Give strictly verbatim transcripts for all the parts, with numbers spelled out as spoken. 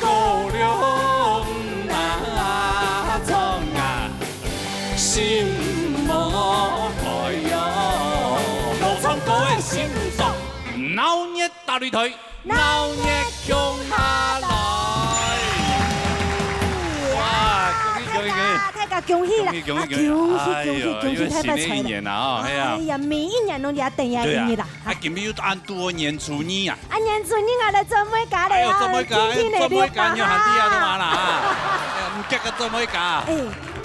高粱啊，唱啊，心无开哟，无唱歌的心中，闹热大擂台，闹热共下来。哇，恭喜恭喜恭喜！大家恭喜啦！恭喜恭喜恭喜！啊，恭喜恭喜恭喜！哎呦，又係新的一年啦，哦，係啊。哎呀，每一年攏也等呀，對啊。一日啦。 啊，今日又恁堵年初二啊。啊，年初二𠊎來做妹家了啊，哎喲，做妹家，今天的做妹家，你還厲害到哪啦？啊，哎呀，毋結个做妹家。哎，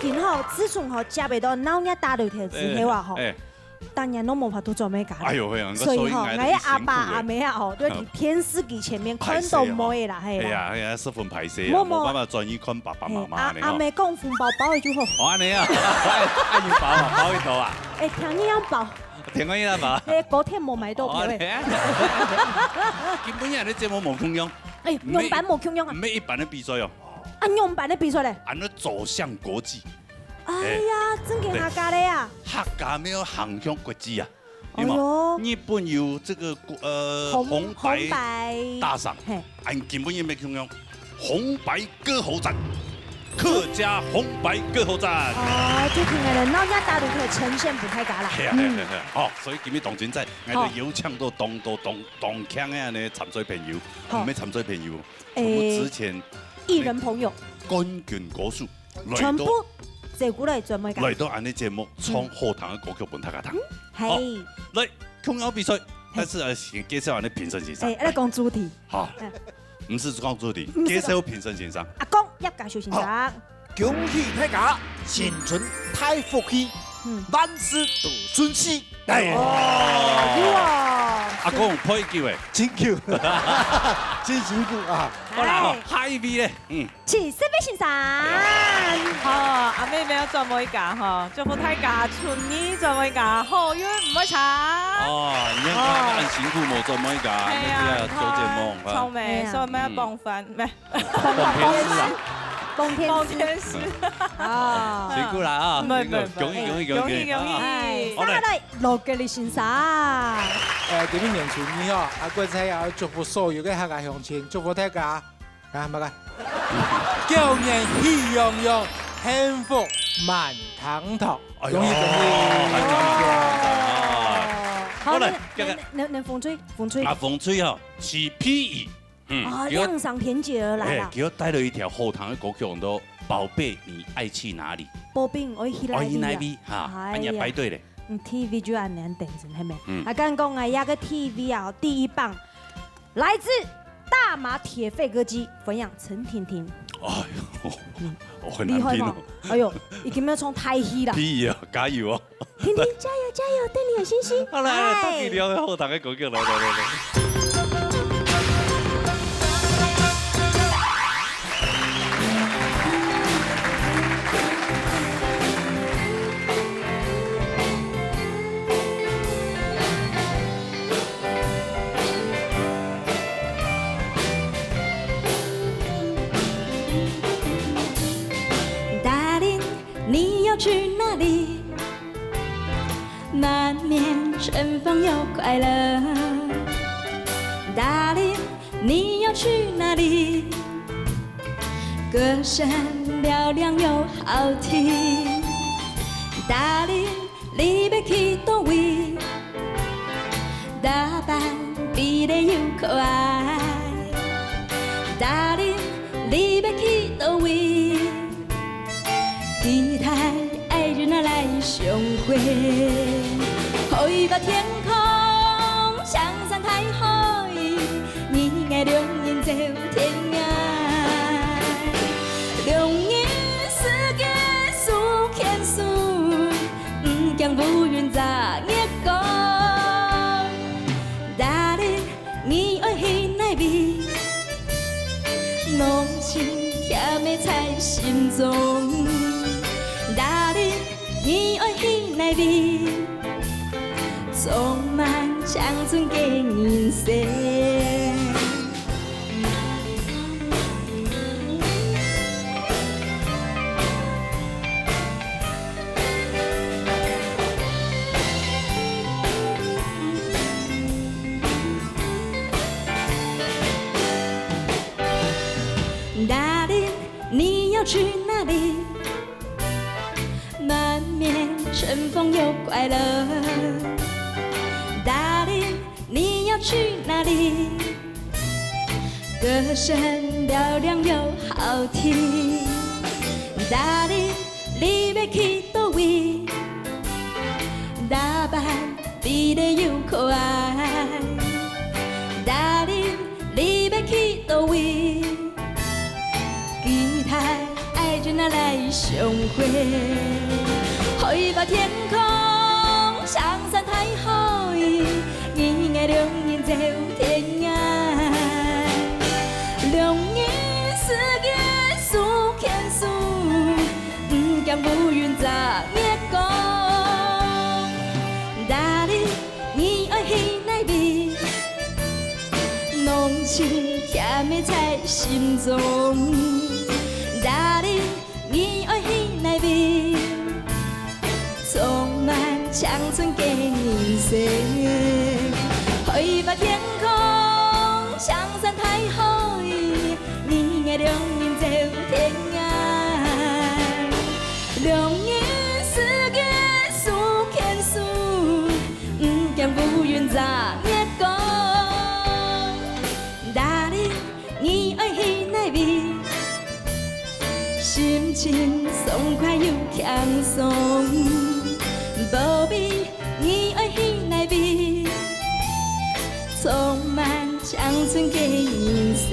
今吼，自從吼接袂到鬧熱大擂台之後啊，吼，哎，哎。當然攏無法度做妹家了。哎喲喂，所以吼，所以𠊎阿爸阿姆啊，吼，都在電視機前面看到妹啦，嘿啦。哎呀，哎呀，十分歹勢啊，無，無。無辦法專心看爸爸媽媽呢，哎，阿，阿姆講紅包包一句話。哦，恁樣啊，哎，紅包啊，包一頭啊。哎，聽你樣包。 天光夜嘛。哎，高鐵無買到票哎。哦，對啊。今晡日个節目無共樣。哎，樣板無共樣啊。毋係一般个比賽哦。啊，樣板个比賽咧？安到走向國際。哎呀，真个客家个啊。客家乜愛行向國際啊。有無？哎喲。日本有這個，呃，紅，紅白，紅白大賞。嘿。 恁今晡日乜共樣，紅白歌喉戰，客家紅白歌喉戰。哦，就聽𠊎个鬧熱大擂台呈現舞台家啦。係啊，係啊，係啊，係啊。哦，所以今日當精彩，𠊎兜邀請到當多當，當強个恁樣參賽朋友，好。毋係參賽朋友，哎，全部之前藝人朋友。冠軍歌手，來到，全部坐過來做妹家。來到恁樣節目，唱好聽个歌曲分大家聽。嗯，好，係。來，共樣比賽，但是啊，先介紹恁樣評審先生。哎，來講主題。好。哎。 毋係講主題，毋係講，介紹評審先生。阿公葉嘉修先生。好，恭喜大家，新春大福氣，嗯。萬事都順序。哎。哦，有哦。阿公，拜幾久？真久，真辛苦啊。好啦，好，哎。下一位咧，嗯。徐世偉先生。好，阿姆乜愛做妹家吼，祝福大家，春節做妹家，好運毋會差。哦，你看，恁辛苦無做妹家，哎呀，你這樣做節目，啊。聰明，哎呀。所以乜愛傍飯，嗯。 傍天使啊。傍天使。傍天使。啊。辛苦啦啊，辛苦，恭喜恭喜恭喜。恭喜恭喜。哎，好嘞。接下來，羅格里先生。呃，今日年初二吼，阿國在也愛祝福所有个客家鄉親，祝福大家，啊，麼个？狗年喜洋洋，幸福滿堂堂。哎喲，恭喜恭喜。哎喲。好，好嘞，來，來，來，來，紅隊，紅隊。啊，紅隊哦，是P二。 嗯，啊，佢愛，亮賞田姐兒來了。哎，佢愛帶了一條好聽个歌曲，叫做《寶貝你愛去哪裡》。寶貝，我去哪裡啊？哦，去哪裡？哈，哎呀。啊，你也排隊咧。嗯，T V就恁樣等著，係無？嗯。啊，剛剛啊，這個T V啊，第一棒，來自大馬鐵肺歌姬，分享陳婷婷。哎喲，嗯。哦，很難聽哦。厲害吼。哎喲，已經要唱大戲了。P二啊，加油哦。 婷婷，加油，加油，對你有信心。好啦，好啦，哎。到底你愛好聽个歌曲，來，來，來，來。Darling， 你要去哪里？难免春风又快乐。Darling，你要去哪里？歌声嘹亮又好听。Darling，你要去哪里？打扮美丽又可爱。Darling，你要去哪里？ 期待爱人啊来相会，海阔天空，相山大海，你我两人走天涯。两人世界手牵手，毋惊乌云遮月光。Darling， 你愛去哪位？濃情甜蜜在心中。Darling，你愛去哪位？充滿青春个人生。去哪里？满面春风又快乐。Darling，你要去哪里？歌声嘹亮又好听。Darling，你要去哪位？打扮 美丽又可爱。Darling，你要去哪位？期待愛人啊來相會。海闊天空，上山大海，你𠊎兩人走天涯。兩人世界手牽手， 毋驚烏雲遮月光。Darling，你愛去哪位？濃情甜蜜在心中。Darling，你愛去哪位？充滿青春个人生。海闊天空，上山大海， 你𠊎兩人走天涯。兩人世界手牽手，毋驚烏雲遮月光。Darling，你愛去哪位？心情爽快又輕鬆。Bobby， 你愛去哪位？充滿青春个人生。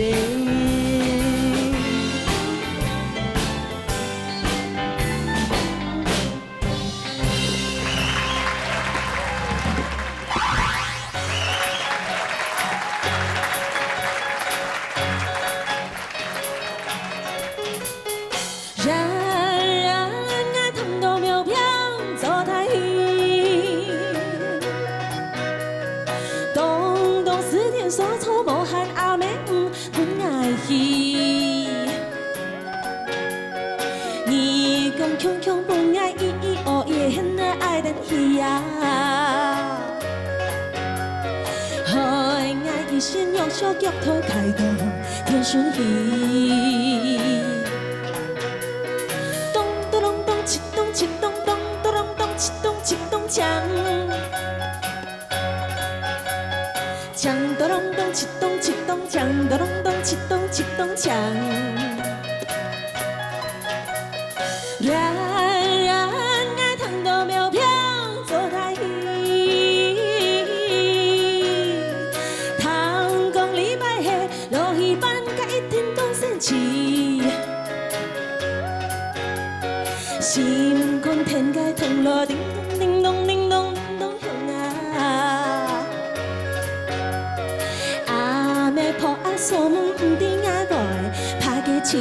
呀呀，𠊎聽到廟旁做大戲，咚咚四點鎖，坐無閒阿姆毋分𠊎去。你講強強分𠊎咿咿哦耶，現在愛等戲啊。害𠊎一身肉燒，腳頭揩到天上去。 咚咚隆咚，七咚七咚咚，咚咚隆咚，七咚七咚鏘。鏘咚隆咚，七咚七咚，鏘咚隆咚，七咚七咚鏘。呀呀，𠊎聽到廟旁做大戲，聽講禮拜係 落去辦該一定當生趣。心肝天个銅鑼叮咚叮咚叮咚叮咚響啊！阿姆婆阿嫂們毋知𠊎會拍个去。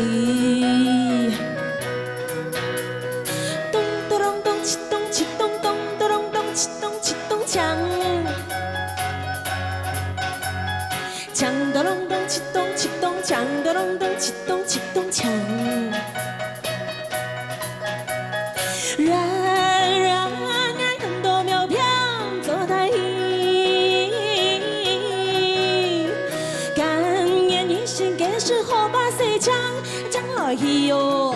咚咚隆咚，七咚七咚，咚咚隆咚，七咚七咚鏘。 鏘咚隆咚，七咚七咚，鏘咚隆咚，七咚七咚鏘。然然𠊎看到廟旁做大戲，甘願一生个時候把世界講來去喲。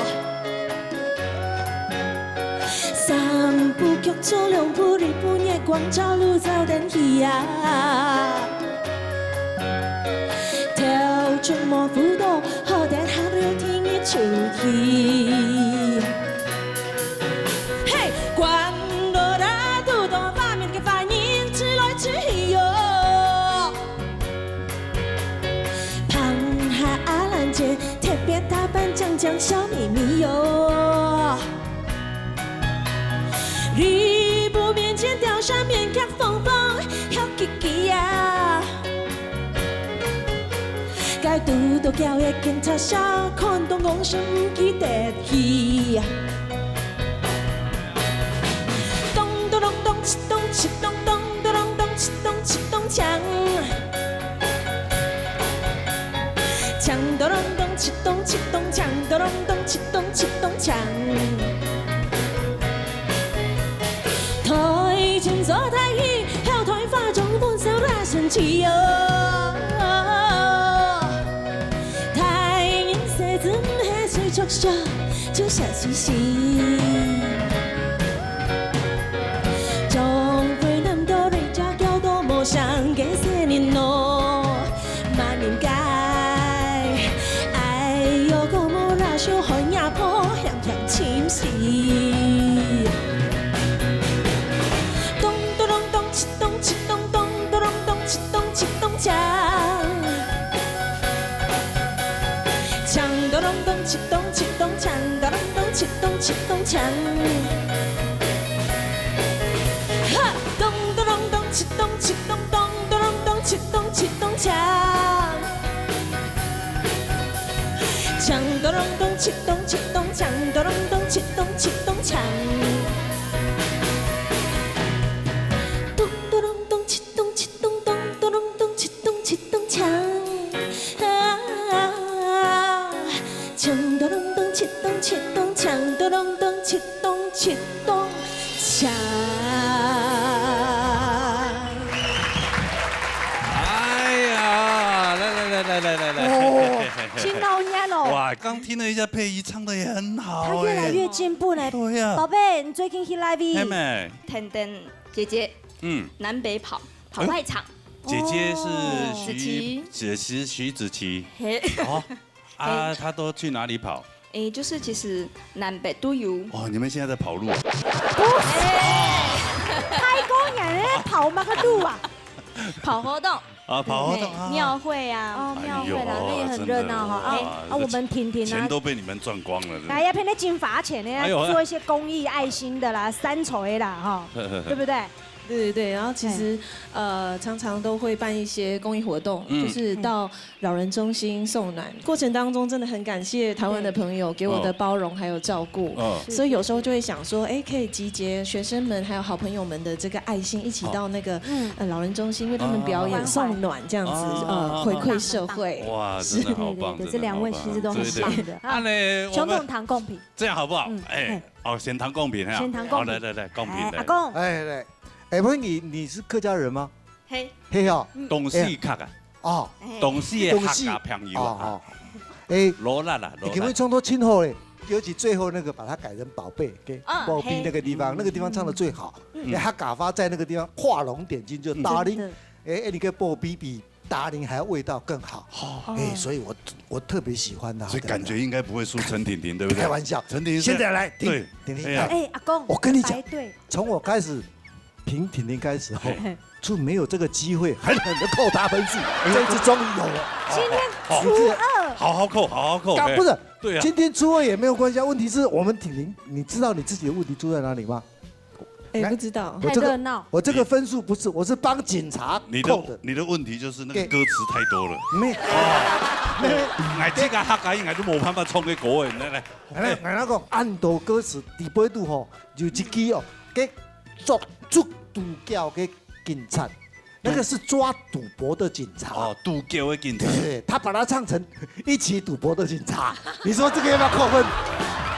三步腳走兩步，一步月光照路照等去啊。頭出無扶到，好等下了天日出去。嘿，光到大肚到，畫面个反應，直來直去喲。 旁下阿蘭姐特別打扮，靚靚笑眯眯喲。綠布面前，吊扇面頰，風風笑嘻嘻啊。該堵到噭个警察，笑看到戇神毋記得去。 咚咚隆咚，七咚七咚，咚咚隆咚，七咚七咚鏘。鏘咚隆咚，七咚七咚，鏘咚隆咚，七咚七咚鏘。台前做大戲，後台化妝，本色來生趣喲。大人細子毋係隨著笑，就笑嘻嘻。總會難得你家叫到陌生个聲音咯，慢應該，哎喲，个莫拉手，寒夜破，香香清洗。咚咚咚咚，七咚七咚咚，咚咚咚，七咚七咚锵。 锵咚隆咚，七咚七咚，锵咚隆咚，七咚七咚锵。哈！咚咚隆咚，七咚七咚，咚咚隆咚，七咚七咚锵。锵咚隆咚，七咚七咚，锵咚隆咚，七咚七咚锵。咚咚隆咚，七咚七咚，咚咚隆咚，七咚七咚锵。 啊，锵咚隆咚，七咚七咚，锵咚隆咚，七咚七咚锵。哎呀，來來來來來來來，哦，真老热哦。哇，剛聽了一下佩儀唱得也很好哎。她越來越進步了。對呀。寶貝，你最近去哪位？妹妹。天天姐姐，嗯。南北跑，跑外场。哎呦，姐姐是哦。徐，子琪。姐姐徐子琪。嘿。哦， 啊，他都去哪裡跑？诶，就是其實南北都有。哦，你們現在在跑路啊？不是，太公園咧跑麼个路啊？跑活動。啊，跑活動啊。嘿，廟會啊。哦，廟會啦，哎呦，那也很熱鬧哈。真的，啊，哇，啊，我們婷婷呢？錢都被你們賺光了，是不是？哎呀，騙你金發錢呢，哎呦，做一些公益愛心的啦，三籌的啦，哈，對不對？ 对对对，然后其实，嗯。呃，常常都会办一些公益活动，嗯。就是到老人中心送暖。过程当中真的很感谢台湾的朋友给我的包容还有照顾，嗯。所以有时候就会想说，哎，可以集结学生们还有好朋友们的这个爱心，一起到那个，嗯。呃，老人中心为他们表演，哦。送暖这样子，哦。呃，回馈社会。哇，真的好棒，对对对，真的好棒。这两位其实都很棒的。对对对。啊，按呢，我们传统糖贡品。这样好不好？嗯，哎，嗯。哦，先糖贡品哈。先糖贡品。好，来来来，贡品来。哎，阿公。哎，来。 哎，不是你，你是客家人嗎？嘿。嘿哦。嗯。東勢客啊。哦。哎。東勢个客家朋友啊。東勢。哦，哦。哎，羅蘭啊，羅蘭。你今日唱到真好咧，尤其最後那個把它改成寶貝，給，嗯，寶貝那個地方，嘿。那個地方唱得最好。嗯。哎，客家話在那個地方畫龍點睛，就，嗯。Darling。真的。哎，哎，你跟寶貝比，Darling還要味道更好。哦。哎，所以我，我特別喜歡它的。所以感覺應該不會輸陳婷婷，對不對？開玩笑。陳婷婷是，現在來，婷，對。婷婷，哎呀。哎，阿公，我跟你講，排隊。從我開始 凭婷婷开始吼，嘿。就没有这个机会狠狠地扣她分数，哎呦。这一次终于有了。今天初二。好好扣，好好扣，哎，不是，哎，对啊。今天初二也没有关系啊。问题是我们婷婷，你知道你自己的问题出在哪里吗？哎，来，不知道。我这个，太热闹。我这个分数不是，我是帮警察扣的。你的，你的问题就是那个歌词太多了。对。没有。哦，没有。哎，这个客家应该都没办法唱个歌哎，来来。来，来，我讲，恁多歌词底背肚吼，有一句哦，给 捉，捉赌博的警察，那个是抓赌博的警察。哦，赌博的警察。对，他把它唱成一起赌博的警察，你说这个要不要扣分？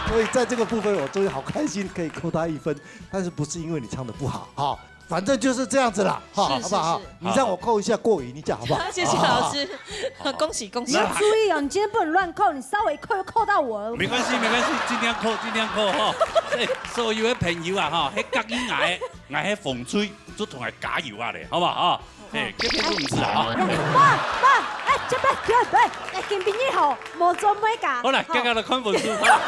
所以在这个部分，我终于好开心，可以扣他一分，但是不是因为你唱得不好，哈，反正就是这样子啦，哈，是，好不好？是，是。你让我扣一下过瘾一下，好不好？谢谢老师，好。恭喜恭喜。你要注意哦，你今天不能乱扣，你稍微扣又扣到我了。没关系，没关系，尽量扣，尽量扣哈。哎，所有的朋友啊，哈，迄隔音矮 矮个风吹，就同佢加油啊咧，好不好？哈，嘿，这个都毋知啊，哈。哇，哇，哎，这边，这边，哎，今晡日吼，无做咩个。好啦，好。今日来看分数，好啦。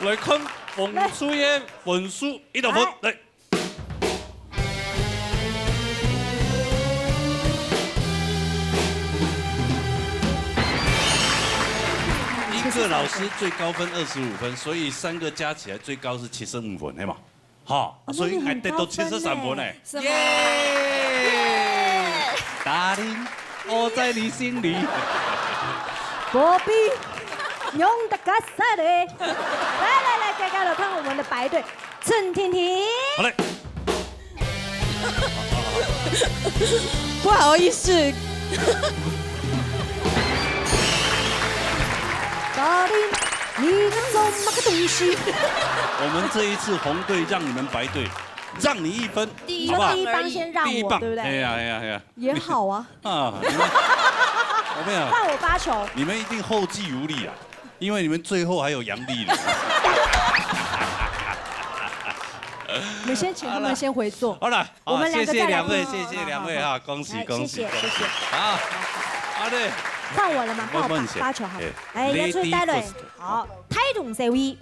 来看风吹个分数，一百分，来。来。 一个老师最高分二十五分，所以三个加起来最高是七十五分，系嘛？哈，哦，所以你很高分呢。所以还得到七十三分呢。是吗？耶！Darling，我在你心里。宝贝，用得个啥嘞？来来来，大家来看我们的白队。 陈婷婷。好嘞。不好意思。Darling，你在做么个东西？我们这一次红队让你们白队，让你一分，第一棒而已。好不好？第一棒先让我，第一棒。对不对？哎呀，哎呀，哎呀。也好啊。啊，你们，我没有。换我发球。你们一定后继无力啊。因為你們最後還有楊麗玲。我們先請他們先回座。好了，好，我們兩個再來。謝謝兩位，謝謝兩位哈，恭喜，來，恭喜，謝謝，恭喜。謝謝。好，好的。換我了嗎？換我發，發球哈。哎，來，出，帶來。好，大同小異，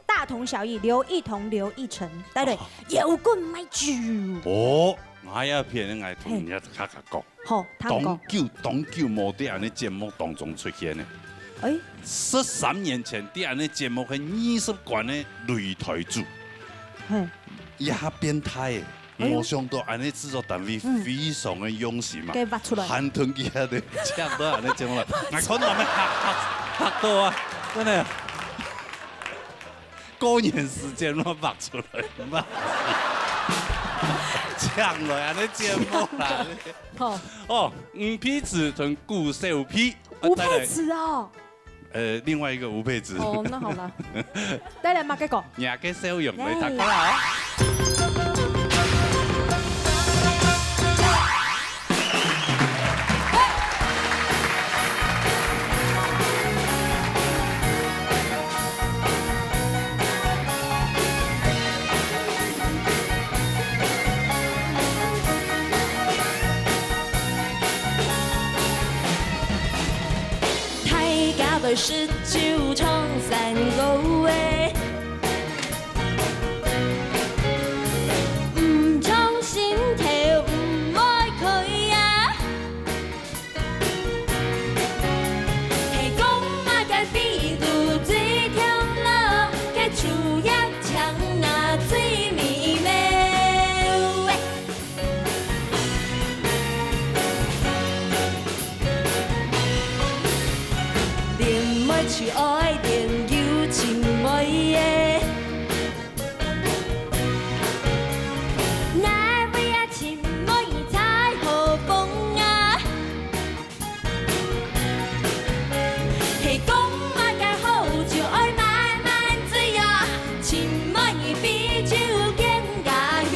大同小異，劉一桐、劉一成，帶來。搖滾My Joe。哦，𠊎也騙人，𠊎同人家客客講。 好，他講。當久，當久無在恁呢節目當中出現呢。哎。十三年前，在恁呢節目係二十關个擂台組，嘿。一下變態个，哎喲。無想到恁呢製作單位非常个用心嘛，嗯。給挖出來。還同佢个搶到恁呢節目來，𠊎看到恁呢嚇，嚇，嚇到啊，真的。 過年時間我挖出來，挖出來。搶來恁呢節目啦。好。哦，吳佩慈同古小皮，吳佩慈哦。呃，另外一個吳佩慈。哦，那好啦。帶來麼个歌？若个笑容，來，大家好。 大家來食酒唱山歌仔，毋唱心頭毋會開啊。 係講麼个秘魯最長老，該樹葉青啊最美妙。欸，戀愛就愛戀有情愛个。 哪位啊，親妹在何方啊？係講麼个好酒愛慢慢醉啊，親妹比酒更加香。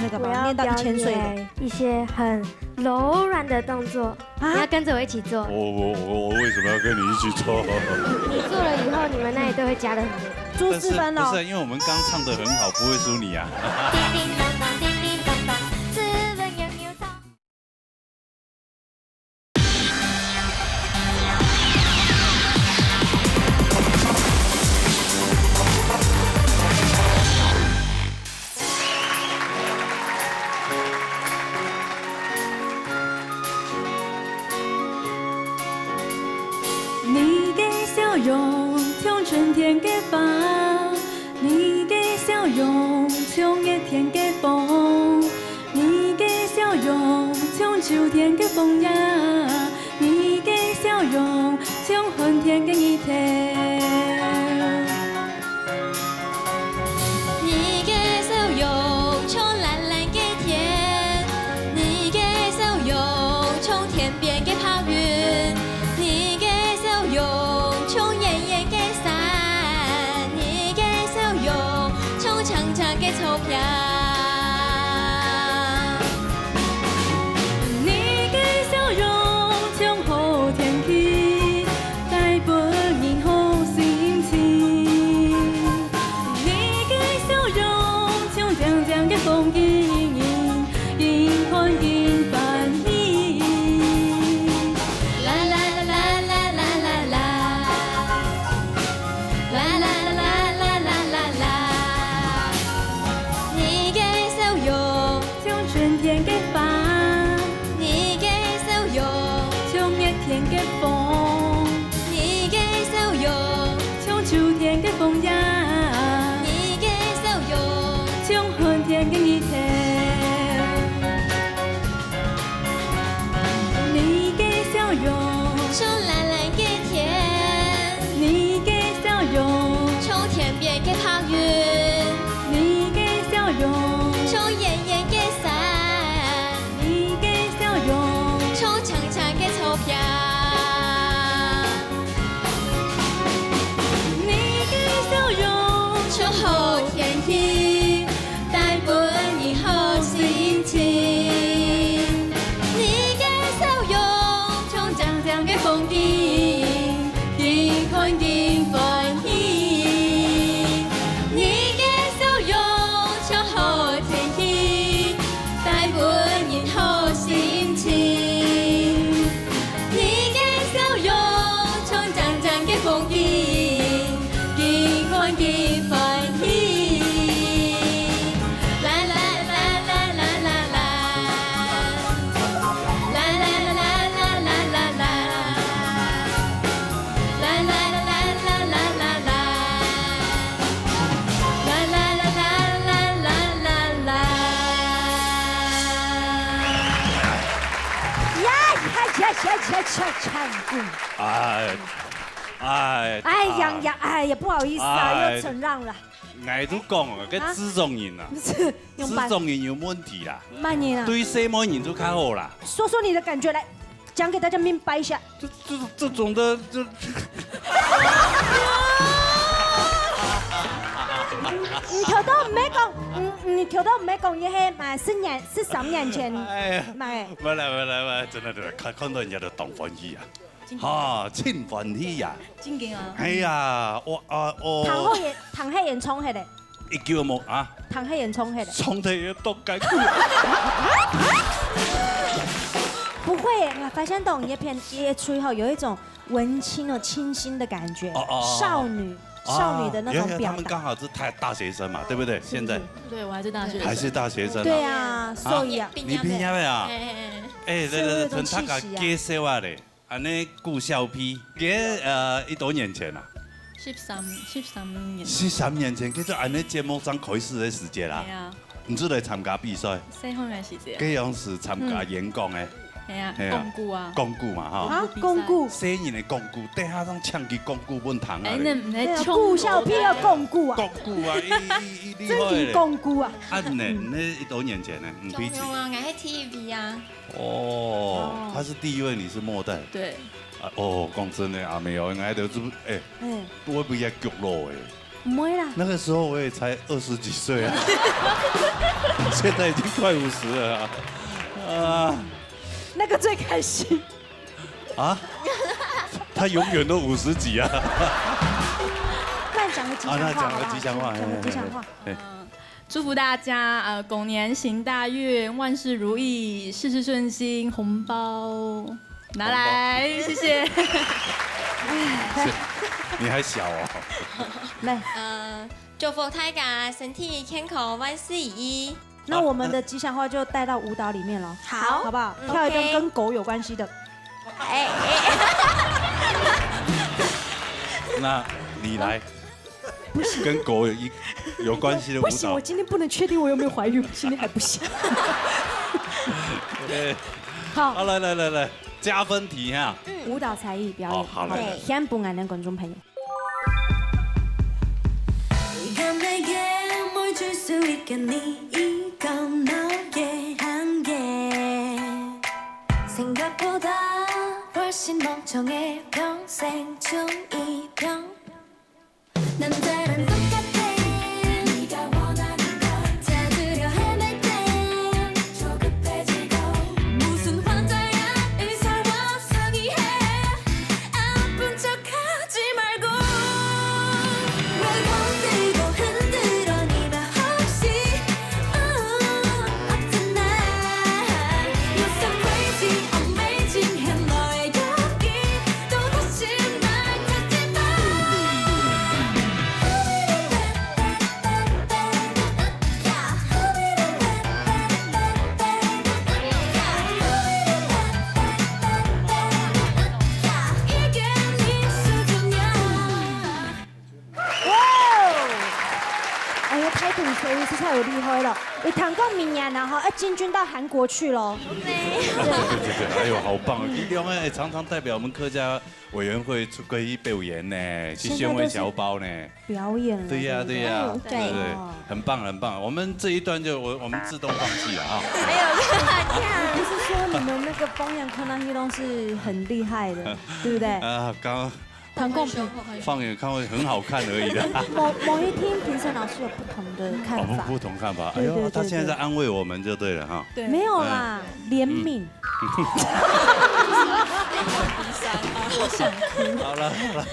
那個吧，我要念到一千歲的。表演一些很柔軟的動作，啊？你要跟著我一起做。我，我，我，我為什麼要跟你一起做？你做了以後，你們那一隊會加得很多。朱世芬哦。但是，不是，因為我們剛唱得很好，不會輸你啊。秋天个風呀，你个笑容像寒天个日頭。你个笑容像藍藍个天，你个笑容像天邊个白雲，你个笑容像遠遠个山，你个笑容像青青个草坪。 你个笑容像好天氣，帶分人好心情。你个笑容像靚靚个風景，緊看緊歡喜。啦啦啦啦啦啦啦啦。 啦啦啦啦啦啦啦。你个笑容像春天个花，你个笑容像熱天个風，你个笑容像秋天个風呀，你个笑容像寒天个日頭。 你个笑容像藍藍个天，你个笑容像天邊个白雲，你个笑容像遠遠个山，你个笑容像青青个草坪。 你个笑容像好天氣，帶分人好心情。你个笑容像靚靚个風景，緊看緊歡喜。你个笑容像好天氣，帶分人好心情。 你个笑容像靚靚个風景，緊看緊歡喜。啦啦啦啦啦啦啦。啦啦啦啦啦啦啦。啦啦啦啦啦啦啦。 啦啦啦啦啦啦啦啦。呀呀呀呀呀呀！唱歌。哎，哎，哎呀呀，哎呀，不好意思啊，哎，又承让了。𠊎都講了，該製作人啊，製作人有問題啦，慢點啊，對細妹人就較好啦。說說你的感覺來。 講給大家明白一下。這這這種的，這。你頭到毋係講，嗯，你頭到毋係講，你係嘛，四年、四三年前，哎呀，嘛，無啦無啦無啦，真的真的，看看到人家都當歡喜啊，哈，真歡喜呀，真个啊，哎呀，我啊我，唐后演唐后演唱會咧。 一九無啊，唐黑眼冲黑的。冲得也多干净。不會耶，我發現到你的片，你的吹吼有一種文青哦，清新的感覺，哦哦哦少女，少女的那種表達。他們剛好是大大學生嘛，對不對？現在對，我還是大學生。還是大學生啊？對啊，所以啊，你畢業了啊？哎，來來來，同大家介紹下咧。 恁呢顧笑皮，佢呃，幾多年前啊？十三，十三年。十三年前，佢就恁呢節目正開始个時節啦。係啊。你就來參加比賽。細漢个時節。佢樣是參加演講个。係啊，係啊，講古啊。講古嘛哈。啊，講古。細人个講古，等下正請佢講古分聽啊。哎，那那顧笑皮要講古啊。講古啊，一一一厲害咧。正經講古啊。啊，你呢？你幾多年前呢？你比起。中央啊，𠊎係第一位啊。 哦，他是第一位，你是末代。對。啊，哦，講真的，阿妹哦，應該都是，哎，嗯，我比較久了哎。毋會啦。那個時候我也才二十幾歲啊，現在已經快五十了啊。啊。那個最開心。啊？他永遠都五十幾啊。那講個吉祥話好不好？啊，那講個吉祥話，講個吉祥話。哎，哎，哎。 祝福大家，呃，狗年行大運，萬事如意，事事順心，紅包拿來，謝謝。你還小哦。來。呃，祝福大家身體健康，萬事如意。那我們的吉祥話就帶到舞蹈裡面了，好，好不好？嗯，跳一段跟狗有關係的。OK。哎，哎。那你來。 不行。跟狗有一，有關係的舞蹈。不行，我今天不能確定我有沒有懷孕，我今天還不行。對。好，好，來，來，來，來，加分題哈。舞蹈才藝表演，哦，好，來，來。獻分𠊎等觀眾朋友。 이건 내게 뭘 줄 수 있겠니? 이건 너의 한계. 생각보다 훨씬 멍청해. 평생 중 이병. 남자랑 똑같아. 네가 원하는 걸 찾으려 헤매일 때 조급해지고 무슨 환자야? 의사와 상의해. 아픈 척하지 말고 왜 건들고 흔들어. 네 맘 없이 어, 없잖아. You're so crazy, amazing. 해 너의 여기. 또 다시 날 찾지 마. 이게 네 수준이야. 哇哦！哎呀，泰土谁实在有厉害了。你谈过明年，然后要进军到韩国去咯。对对对，哎呦，好棒！你两个常常代表我们客家委员会出国去表演呢，去宣传侨胞呢。表演了，对呀，对不对？对呀，嗯，对。对对对，很棒，很棒。我们这一段就我我们自动放弃了啊。没有，不要这样。不是说你们那个表演困难运动是很厉害的，对不对？啊，刚刚 团购比放眼看会很好看而已的。某某一天评审老师有不同的看法。哦，不不同看法。哎呦，对对对他现在在安慰我们就对了哈。对。没有啦，怜悯。我想哭。好了好了，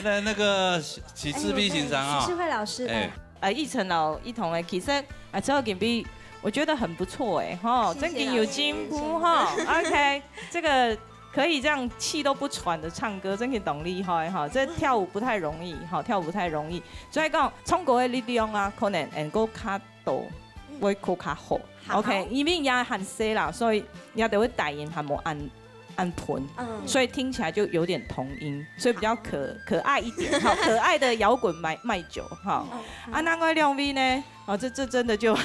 那那个许许志斌先生啊，哎，许世慧老师，哎。 呃，一晨老一同的，其实啊，之后今日我觉得很不错哎，吼，谢谢真的有进步哈。OK，这个可以这样气都不喘的唱歌，真的当厉害哈。这跳舞不太容易哈，跳舞不太容易。所以讲，唱歌的力量啊，可能能够较多，会更加好。好。OK，因为也还细啦，所以也得会大音还无按按盆，嗯。所以听起来就有点童音，所以比较可可爱一点哈，可爱的摇滚卖卖酒哈。嗯。啊，另外两位呢？哦，这这真的就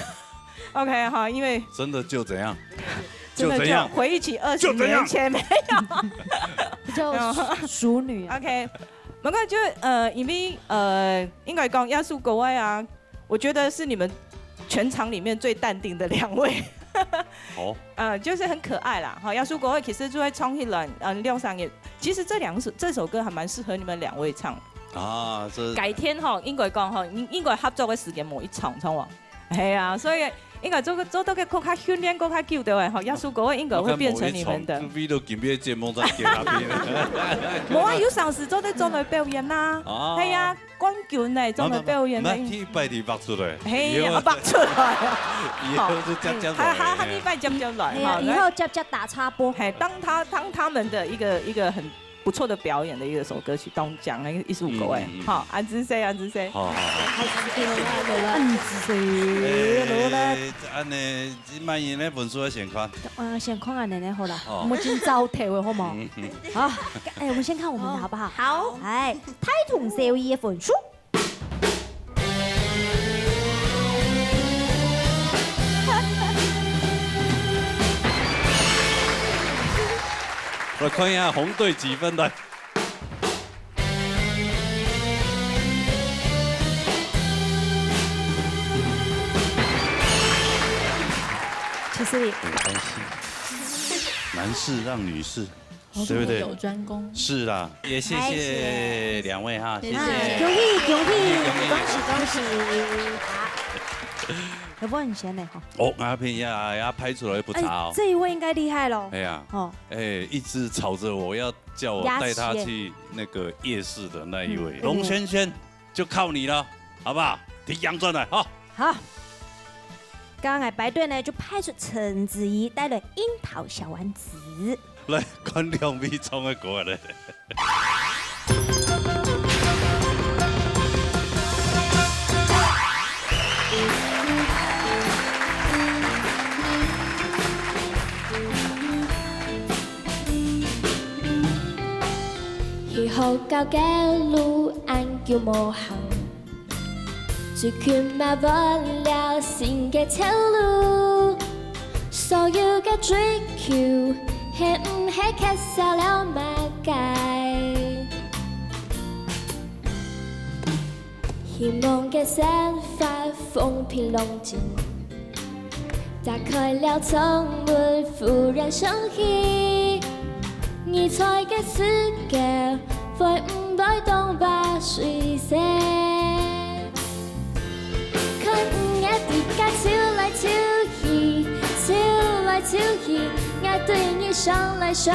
OK哈，因为真的就怎样？真的就就怎样？回忆起二十年前没有。就熟女啊。OK，不过就呃，因为呃，应该讲耶稣国外啊，我觉得是你们全场里面最淡定的两位。好。呃，就是很可爱啦，哈，耶稣国外其实就会唱起来，嗯，两三年。其实这两首这首歌还蛮适合你们两位唱。啊，这改天哈，应该讲哈，应应该合作的时间某一场，唱完。系啊，所以应该做个做到个更加训练更加久的话，哈，耶稣国外应该会变成你们的。我看某一场，除非都今日节目在给他听。无啊，有上次做得做来表演呐。哦。系啊，冠军呢，做来表演呢。那那那第一摆你爆出来。嘿，以后啊，爆出来。以后就这样这样来。还还还第一摆这样这样来，哎呀，哈，以后这样这样打插播。嘿，当他当他们的一个一个很不错的表演的一个首歌曲，当讲那个艺术口味，嗯嗯嗯。好，安之谁，安之谁。好好好。安之谁，安之谁。哎，按呢，这满意呢，分数要先看。嗯，先看安呢好了，哦。我们今朝头的好吗？嗯嗯。好，哎，我们先看我们的好不好？好。哎，泰同小二的分数。 来看一下红队几分，来。谢谢你。没关系，男士让女士，对不对？有专攻。是啦，也谢谢两位哈，谢谢。恭喜恭喜，恭喜恭喜！有没有很闲呢？哈。哦，阿平呀呀拍出来不差哦。哎，这一位应该厉害咯。哎呀，哦，哎，一直吵着我要叫我带他去那个夜市的那一位，龙先生，就靠你了，好不好？提奖转来哈。好。刚刚排队呢，就派出陈子怡带了《樱桃小丸子》。来，看两位唱的歌来。 去學校个路恁久無行，最近嘛換了新个頭路，所有个追求久，係毋係缺少了麼个？希望个生活風平浪靜，打開了窗門，忽然想起，你在个時節，會毋會當把水洗？ 看你个地界走來走去，走來走去，𠊎對你想來想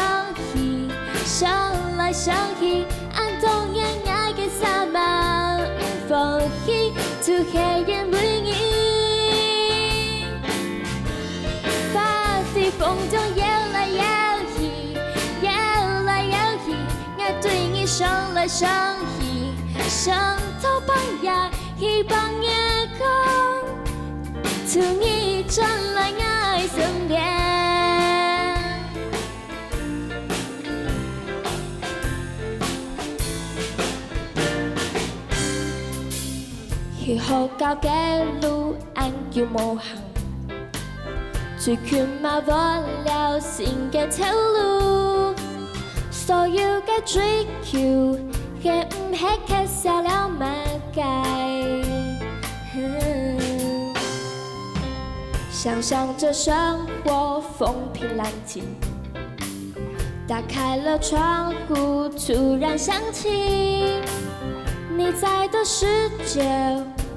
去，想來想去，恁多年𠊎个啥嘛毋放棄，就係因為你。花在風中搖來搖去，搖來搖去， 𠊎對你想來想去，想到半夜，希望月光，求你轉來𠊎身邊。去學校个路，恁久無行， 最近嘛換了新个頭路，所有个追求，係毋係缺少了麼个？想想這生活風平浪靜，打開了窗戶，突然想起，你在的世界，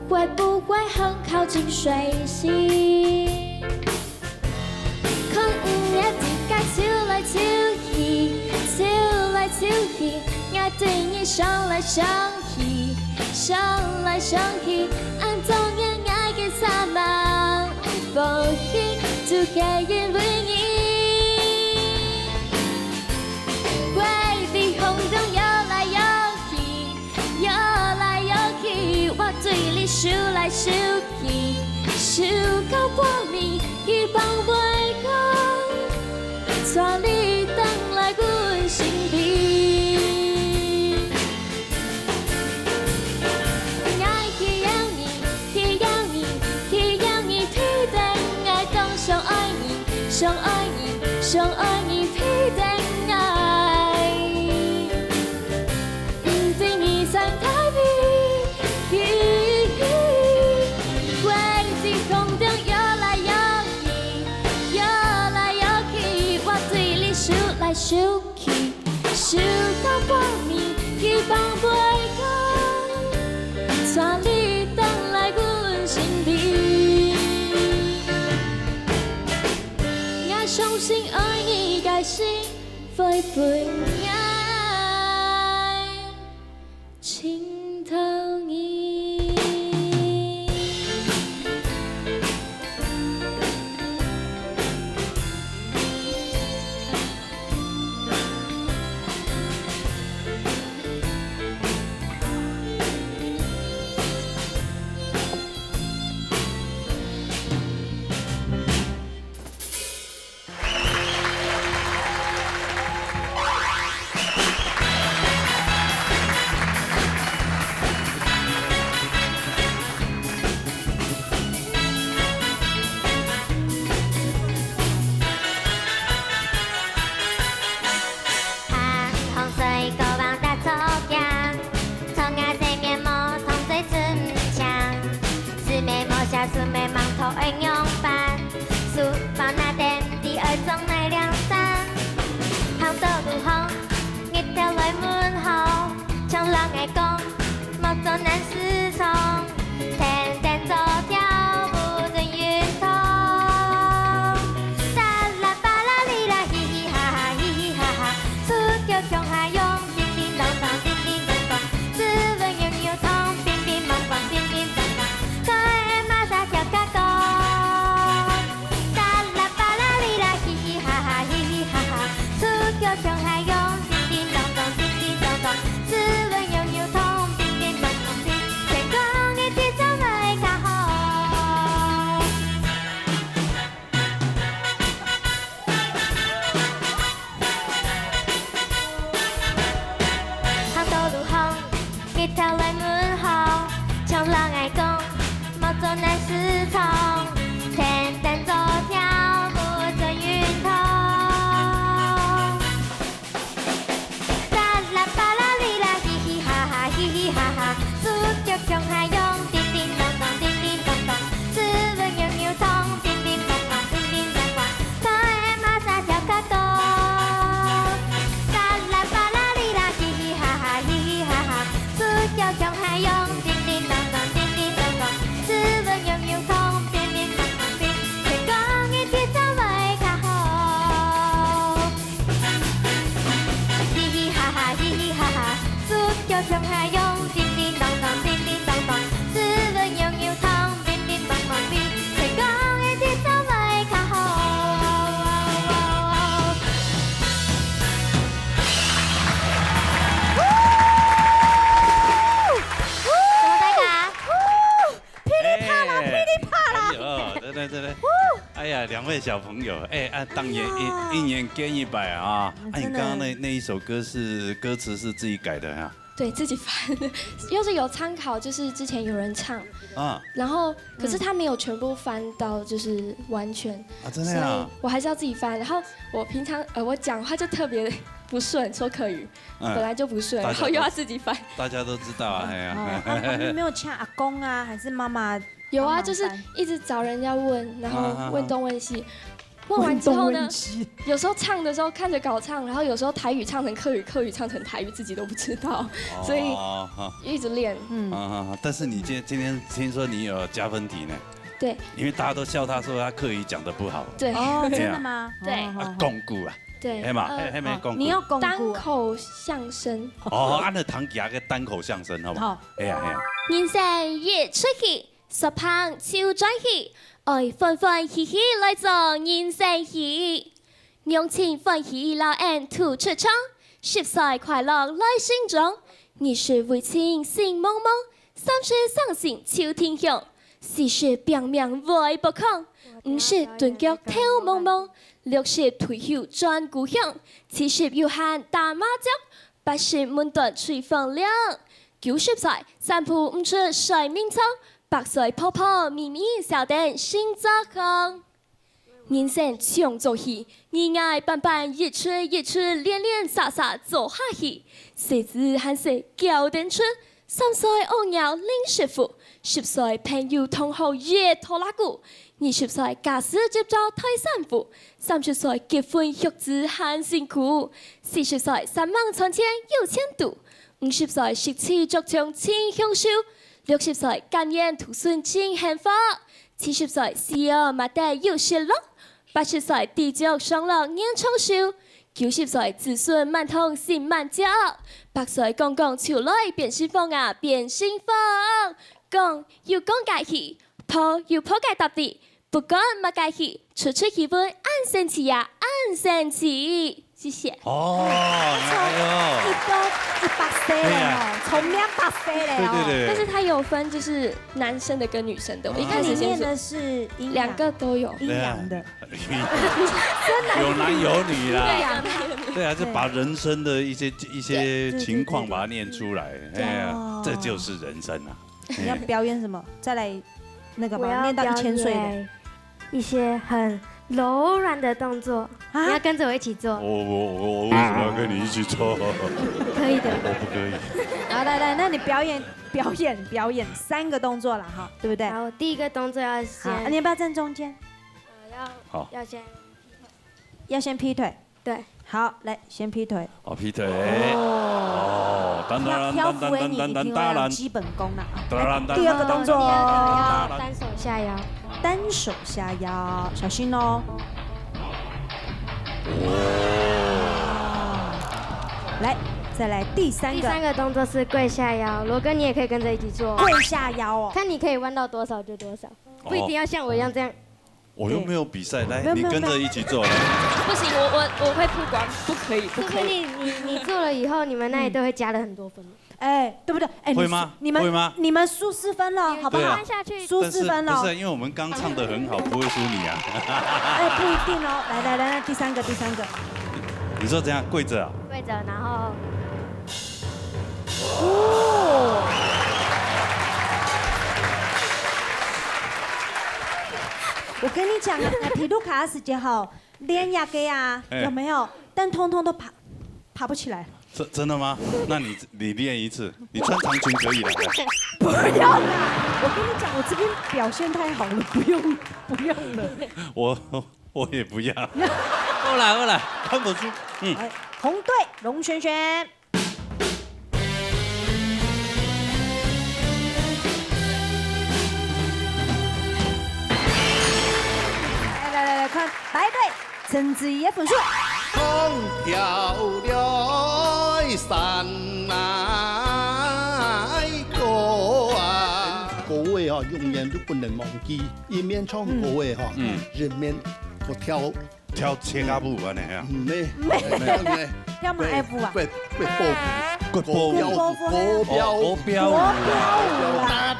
會不會很靠近水星？ 看你个地界走來走去，走來走去，𠊎對你想來想去，想來想去，恁多年𠊎个啥嘛毋放棄，就係因為你。花在風中搖來搖去， 搖來搖去，𠊎對你想來想去，想到半暝，希望月光，帶你轉來阮身邊。𠊎需要你，需要你，需要你，天天𠊎當想愛你，想愛你，想愛你，天天𠊎。 毋知你在哪位？花在風中搖來搖去，搖來搖去，𠊎對你想來想去，想到半暝，希望月光，帶你轉來阮身邊。 𠊎相信愛你个心會分𠊎尋到你。位小朋友，哎，啊，当然一，哎呀。一年见一百啊。嗯，啊，你刚刚那，真的。那一首歌是，歌词是自己改的哈？对，自己翻的，又是有参考，就是之前有人唱，啊。然后可是他没有全部翻到，就是完全，啊，真的啊？所以我还是要自己翻。然后我平常，呃，我讲话就特别不顺，说客语，嗯。本来就不顺，大家都，然后又要自己翻。大家都知道啊，哎呀。哦，啊，你没有请阿公啊，还是妈妈有啊，帮忙翻？就是一直找人家问，然后问东问西。啊，啊，啊。问完之后呢，问东问西。有时候唱的时候看着稿唱，然后有时候台语唱成客语，客语唱成台语，自己都不知道，所以哦，好。一直练。嗯。啊，啊，啊，但是你今，今天听说你有加分题呢？对。因为大家都笑他说他客语讲得不好。对。哦，对啊。真的吗？对。哦，啊，哦，哦。讲古啊。对。嘿嘛，呃，嘿，嘿，没讲古。你要讲古啊。单口相声。哦，按照唐吉个单口相声，好不好？好。哎呀，哎呀。人生一出戏， 煞棚就轉去，愛歡歡喜喜來做人生戲。娘親歡喜摎𫣆渡出廠，十歲快樂來成長，二十圍巾心茫茫，三十傷心手停響，四十拚命會發狂，五十頓腳頭茫茫，六十退休轉故鄉，七十有閒打麻將，八十悶到吹風涼，九十歲散步毋出睡眠床， 百歲婆婆咪咪笑等心作痛。人生像做戲，你𠊎扮扮，一齣一齣，連連續續做下去。細子還細，噭等出，三歲屙尿零食苦，十歲朋友同學一拖拉庫，二十歲駕駛執照大丈夫，三十歲結婚育子還辛苦，四十歲煞猛賺錢有前途， 五十歲食住著穿盡享受，六十歲甘願獨身盡幸福，七十歲死了嘛得有失落，八十歲知足常樂年長壽，九十歲子孫滿堂心滿足，百歲講講就來變新房啊，變新房。講有講个戲，抱有抱个搭地， 不管麼个戲，出出氣氛恁神奇呀，恁神奇。謝謝。哦，哎呦。一百，一百歲了哦，哎呀。聰明百歲了哦。對，對，對。但是它有分，就是男生的跟女生的。我一開始先是，那你念的是陰陽？兩個都有。陰陽的。對啊。有男有女啦。對啊。對啊，就把人生的一些，一些情況把它念出來。對，對，對。哎呀，哦。這就是人生啊。 你要表演什么？再来那个吧，我要念到一千岁的。表演一些很柔软的动作，啊？你要跟着我一起做。我，我，我，我为什么要跟你一起做？可以的。我不可以。好，来，来，那你表演，表演，表演三个动作了哈，对不对？好，第一个动作要先，好，你要不要站中间？呃，要，好。要先，要先劈腿。 对。好，来，先劈腿。哦，劈腿。哦。哦，当当当当当当当当。跳，跳舞的你一定要有基本功啦。当当当当。来，第二个动作。第二个要单手下腰。单手下腰，小心哦。哦。来，再来第三个。第三个动作是跪下腰，罗哥你也可以跟着一起做。跪下腰哦。看你可以弯到多少就多少，不一定要像我一样这样。哦。 我又没有比赛，来，对。没有，没有，你跟着一起做，来。不行，我，我，我会曝光，不可以，不可以。说不定你，你做了以后，你们那里都会加了很多分。哎，对不对？哎，你，会吗？你们，会吗？你们输四分了，好不好？对啊。输四分了。但是，不是，因为我们刚唱得很好，不会输你啊。哎，不一定哦。来，来，来，来，第三个，第三个。你说怎样？跪着啊？跪着，然后 哦。我跟你讲啊，那皮鲁卡的时间哈，练那个啊，哎。有没有？但通通都爬，爬不起来。真，真的吗？那你，你练一次，你穿长裙可以了。不要啦，我跟你讲，我这边表现太好了，不用，不用了。我，我也不要。好啦，好啦，看不出。嗯。哎，红队，龙璇璇。 来，来，来，来，看，白队，陈子怡的分数。风飘落山来过啊。歌个吼，永远都不能忘记，一面唱歌个吼，嗯。一面个跳 跳切卡布安尼啊？嗯，没，没，没，跳马来舞啊。被，被，被报复，国标舞，国标舞，国标舞。国标舞啦。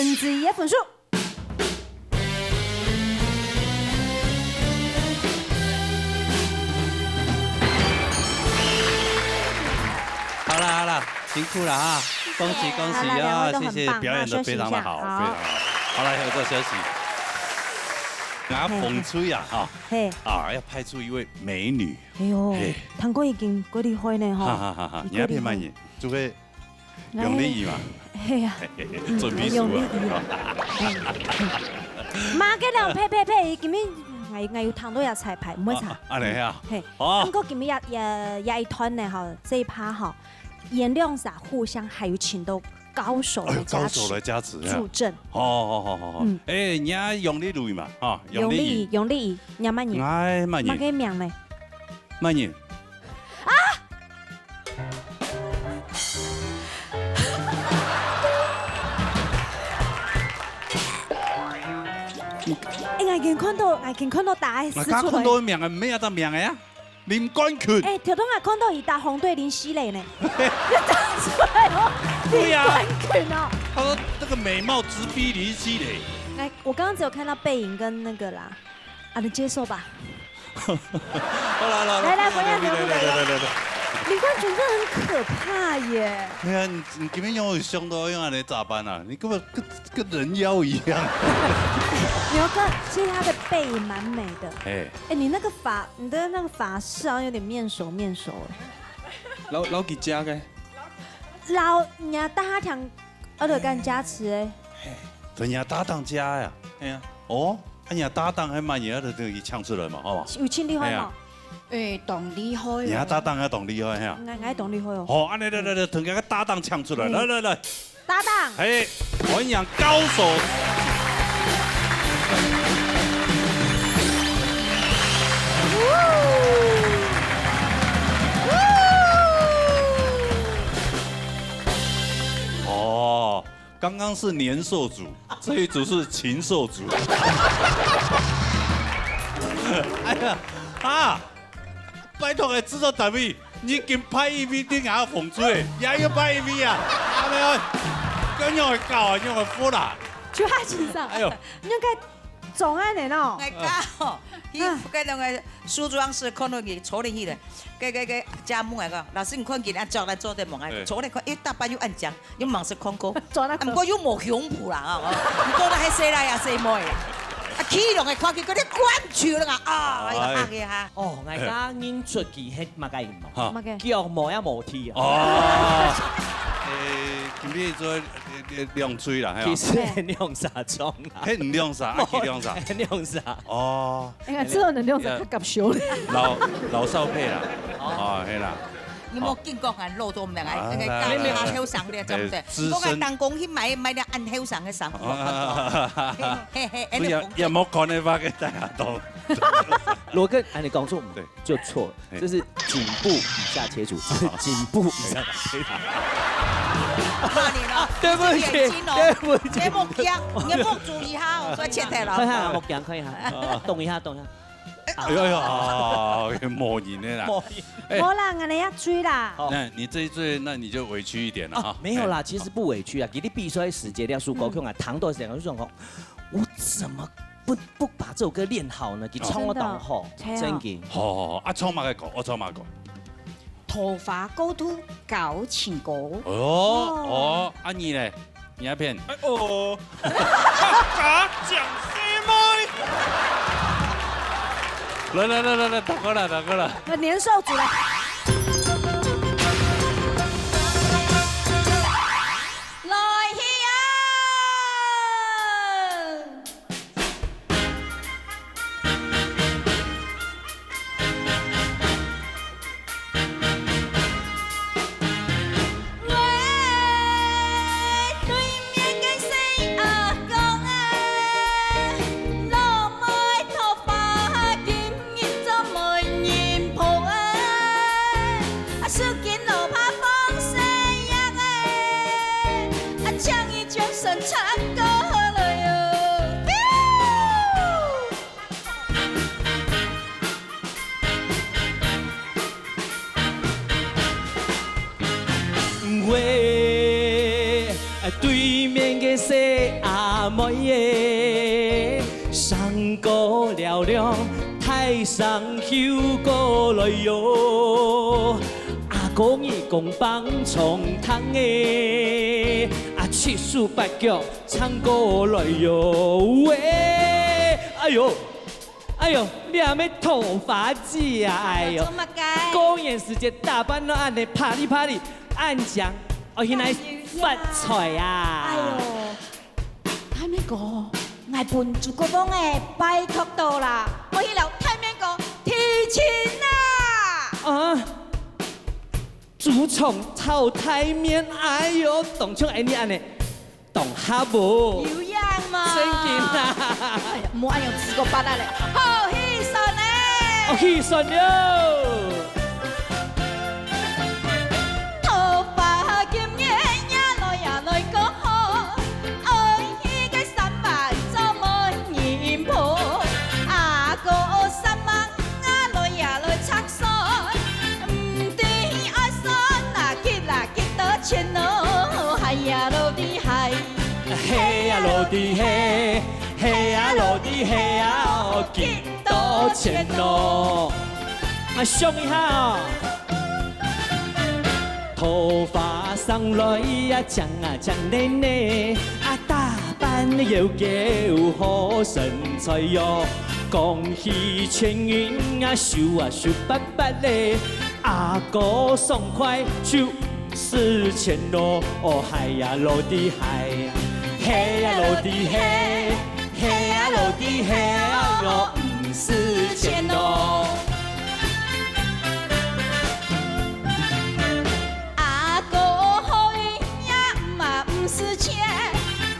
分之一个分数。好了好了，辛苦了哈，恭喜恭喜啊！好了，两位都很棒，谢谢，表演得非常的好，那休息一下，好。非常好。好，来合作休息。啊，风吹啊，哈，嘿。啊，要派出一位美女。哎呦，嘿。唐哥已经够厉害呢，哈。哈哈哈哈，你够厉害。你要骗慢一点，除非 杨丽仪嘛。哎，嘿呀。准备輸啊。杨丽仪啦。哎，哎。嘛，个人呸呸呸，今日𠊎，𠊎有聽到也彩排，毋會差。啊，恁樣啊。嘿，哦。毋過今日也，也，也一段呢，吼，這一趴吼，演兩儕互相還有請到高手來加持，哎喲，高手來加持，哎。助陣。好，好，好，好，好。嗯。哎，你啊，杨丽仪嘛，哈，杨丽仪。杨丽仪，杨丽仪，你慢點。哎，慢點。嘛，个名呢？慢點。啊！ 哎，𠊎已經看到，𠊎已經看到答案係出來。𠊎剛看到名啊，毋係這隻名个啊，林冠群。哎，頭先𠊎看到佢答紅隊林熙蕾呢。答出來哦，對呀。林冠群哦。他說這個美貌直逼林熙蕾。哎，我剛剛只有看到背影跟那個啦。 啊，你接受吧。好了，好了，來，來，不要，不要，不要，不要。林冠群真的很可怕耶。哎呀，你，你今天用想到用恁樣咋辦啊？你根本跟，跟人妖一樣。牛哥，其實他的背影蠻美的。哎。哎，你那個髮，你的那個髮飾好像有點面熟面熟哎。老，老幾家个？老，你啊，大家講 𠊎就跟加持欸。同你搭檔加呀。哎呀。哦，啊，你搭檔還蠻嚴，就等於嗆出來嘛，好吧？有盡厲害嘛？哎呀。哎，當厲害哦。你搭檔還當厲害哈。𠊎，𠊎當厲害哦。好，恁樣來來來，同佢个搭檔嗆出來，嗯。來來來。搭檔。嘿，歡迎高手。 哦，剛剛是年獸組，這一組是禽獸組。哎呀，啊，拜託欸，製作單位，你已經拍A V定啊，紅隊，也要拍A V啊？啊，沒有，恁樣會搞啊，恁樣會服啦。就他身上，哎呦，你應該總愛的喏。哎，剛好，啊。佢該兩個 梳妝師看到佢坐入去咧，該，該，該，家母來講，老師，你看佢恁樣來做得無？哎。坐來看，哎，打扮又恁靚，又吂識看過。做那個。啊，毋過又無胸脯啦，哦，哦。毋過那還細倈仔細妹啊。啊，去攏會看見，嗰啲關注了啊，啊，哎。哎呀，嚇个哈。哦，𠊎家人出去係麼个人無？哈。麼个？腳毛也無剃啊。哦。欸，今日做 兩，兩歲啦，係啊。其實兩儕鐘啦。係兩儕，啊，佢兩儕。兩儕。哦。哎呀，這種人兩儕較合手咧。老，老少配啦。哦。哦，係啦。你莫緊講啊，老都毋得啊，啊，該个教你較後生咧，對毋對？哎，資深。你講啊，當講去買，買了恁後生个衫，哦。嘿，嘿，嘿，不要，哎，也莫看那把个大家都。羅根，哎，你講錯，對。 就錯了，嘿。這是頸部以下切除，這是頸部以下切除。罵你了，對不起，眼睛哦，對不起。你目鏡，你目珠一下哦，所以切掉了。看一下，目鏡，看一下，動一下，動一下。哎呦哎呦，哦，摸人的啦。摸人。哎。無啦，𠊎等要追啦。好。那你這一追，那你就委屈一點了啊。哦，沒有啦，哎。其實不委屈啊。其實比賽時節，你要輸高雄啊，嗯。糖豆時間，我就想說，我怎麼不，不把這首歌練好呢？佢唱到當好，真的。真的。好，好，好，啊，唱麼个歌？我唱麼个歌？桃花過渡交情歌。哦，哦。哦，啊，你呢？你那片？哎哦，客家講細妹。來，來，來，來，來，大哥了，大哥了。那年獸組來。 來去啊！喂，對面个細阿公啊，老妹桃花今 日做媒人婆啊，啊，手巾落拍放細影啊，啊，請伊將身穿過來哦。喂，對面个細阿妹仔，生哥嘹亮，大聲唱歌來喲。阿哥耳公放長筒仔，啊，七手八腳唱歌來喲。喂，哎喲，哎喲，你還沒頭髮髻啊，哎喲。做麼个？過年時節打扮到恁呢啪哩啪哩，恁靚，哦，現在發財啊。哎喲。 大明哥，𠊎分朱國旺仔拜託到啦，愛去摎大明哥提親啊！啊，朱重討大明，哎喲，當像𠊎俚恁呢，當合無？有影無？真經啊！哎呀，莫恁樣指個八啊咧，好氣爽咧！好氣爽了！ 桃花今年呀來呀來个好，愛一个三萬做媒人婆。阿哥三萬啊來呀來拆算，毋知愛算啊幾啦幾多錢咯，嗨呀落地嗨，嘿呀落地嘿，嘿呀落地嘿啊，幾多錢咯。啊，想一下哦。 桃花送來呀，靚啊靚奶奶，啊，打扮又夠好身材喲。講起錢銀啊，手啊手發發咧，阿哥爽快就毋使錢咯，哦，嗨呀落地嗨，嘿呀落地嘿。 嘿啊，老弟，嘿啊，我毋使錢咯。阿哥好運呀，嘛毋使錢，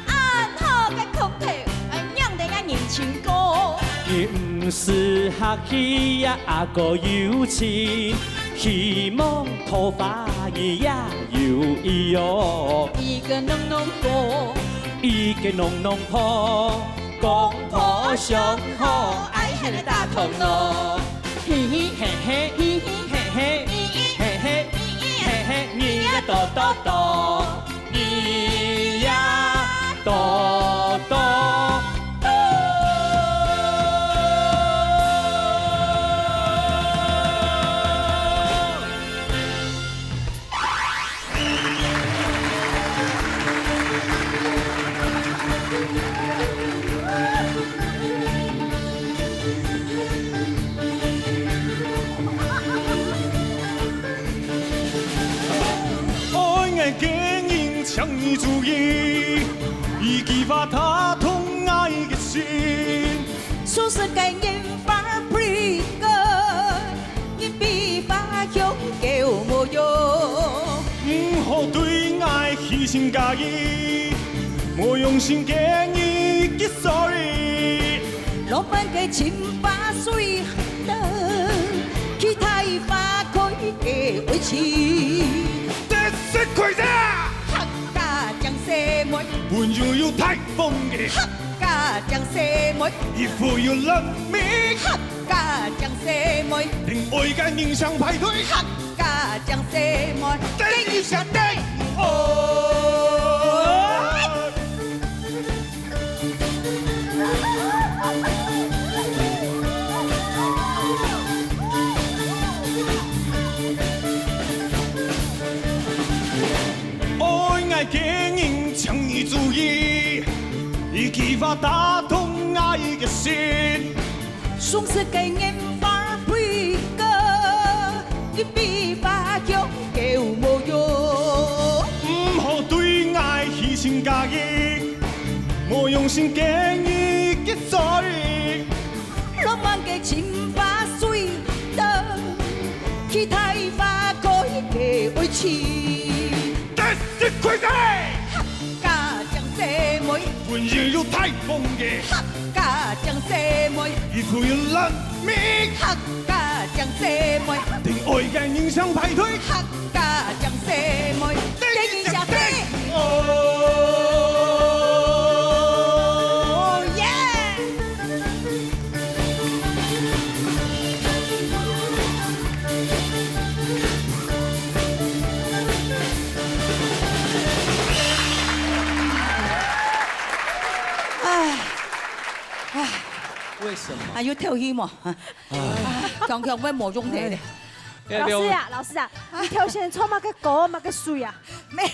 恁好个cocktail，仰得呀人情高。你毋使客氣呀，阿哥有情，希望桃花你也有意哦。一个噥噥哥，一个噥噥婆。 公婆相好，愛喊你打通咯。嘿嘿嘿嘿，嘿嘿嘿嘿，嘿嘿，你呀多多多，你呀多多多。 愛𠊎个人請你注意，一句話打動𠊎个心。 送上个年花pretty girl，一枝花香夠無用。毋好對𠊎虛情假意，無用心个你get sorry。浪漫个情花水等，期待花開个愛情。This is crazy！客家靚細妹，朋友有大風个。客 家靚細妹，一副有人味。客家靚細妹，等愛个人想排隊。客家靚細妹，等一下等。哦。 愛𠊎个人請你注意，一句話打動𠊎个心。送上个年花pretty girl，一枝花香夠無用。毋好對𠊎虛情假意，無用心个你get sorry。 浪漫个情花水等，期待花開个愛情。This is crazy！客家靚細妹，朋友有大風个。客家靚細妹，一副有人味。客家靚細妹，等愛个人想排隊。客家靚細妹，等一下等。哦，耶！啊，有頭暈無？強強會無用的。老師啊，老師啊，你頭先唱麼个歌，麼个水啊？沒，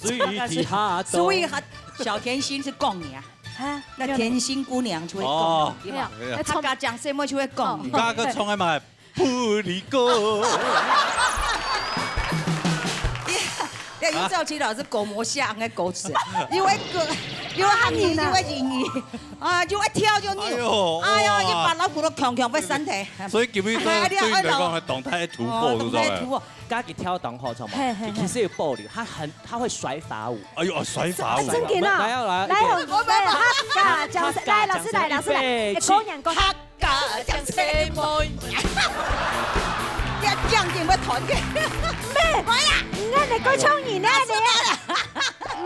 水一下水一下，小甜心係講你啊。啊，那甜心姑娘就會講你，哦。對吧？沒有，那唱客家講細妹就會講你。哦。剛剛唱的嘛，不離歌。你，你有照起老師歌模像的歌詞，又會歌，又會漢語，又會英語。 啊，又愛跳又扭。哎喲，哎喲，哇。一把老骨頭強強會散忒。所以今日對，哎，對你來講，哎，還當大的突破，哦，對不對？當大的突破。家己跳當好，知道嗎？嘿，嘿，嘿。其實有保留，他很，他會甩法舞。哎喲，甩法舞。真的啊？來，來，來，來，來，來，客家掌聲，來，老師，來，老師，來，預備，哎，起。過年，過年。客家掌聲，妹。你要降點，要團結。咩？哎呀，你看你夠嗆人呢，你。啊，是嗎？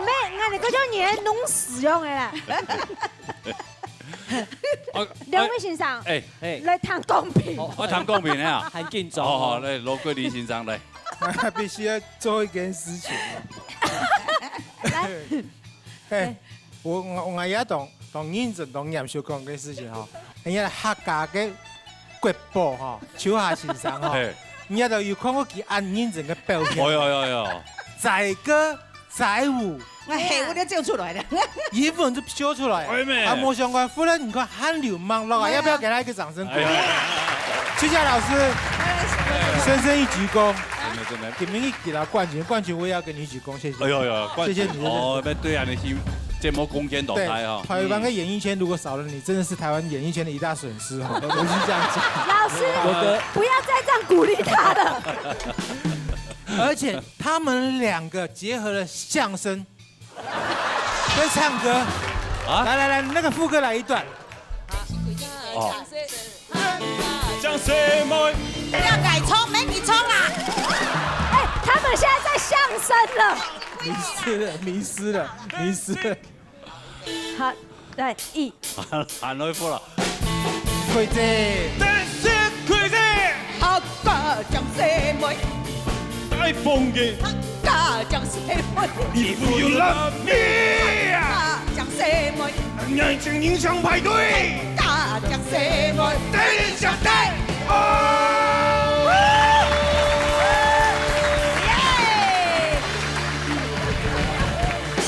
咩？你看你夠嗆人，弄死用的啦。 啊，兩位先生，哎，哎。來談公平。哦，我談公平的啊。很緊張哦。好，好，來，羅桂林先生來。必須要做一件事情。來。嘿，我，我，我也當，當認真、當嚴肅講个事情吼。人家客家个國寶吼，秋霞先生吼，嘿。你也都有看過佢恁認真个表現。哎喲，哎喲，哎喲。載歌 載舞。哎，嘿，我就走出來了。英文就飆出來。哎，妹。啊，無相干，忽然你看汗流脈落啊，哎呀。要不要給他一個掌聲鼓勵？哎呀。秋霞老師，哎，深深一鞠躬。真的，真的。給明一給他冠軍，冠軍我也要給你一鞠躬，謝謝。哎呦呦，冠軍，謝謝你，謝謝你。哦，那對啊，你是節目貢獻大大哈。對，台灣的演藝圈如果少了你，真的是台灣演藝圈的一大損失哈，我是這樣講。老師，我的不要再這樣鼓勵他了。而且 他們兩個結合了相聲跟唱歌。啊？來來來，那個副歌來一段。哦。掌聲，妹。不要改唱，沒你唱啦。哎，他們現在在相聲了。迷失了，迷失了，迷失了。 好，來，一。喊，喊來福了。開始。This is crazy。客家掌聲妹。大風的。客家掌聲妹。If you love me。客家掌聲妹。年輕人想排隊。客家掌聲妹。等一下，等。哦。耶！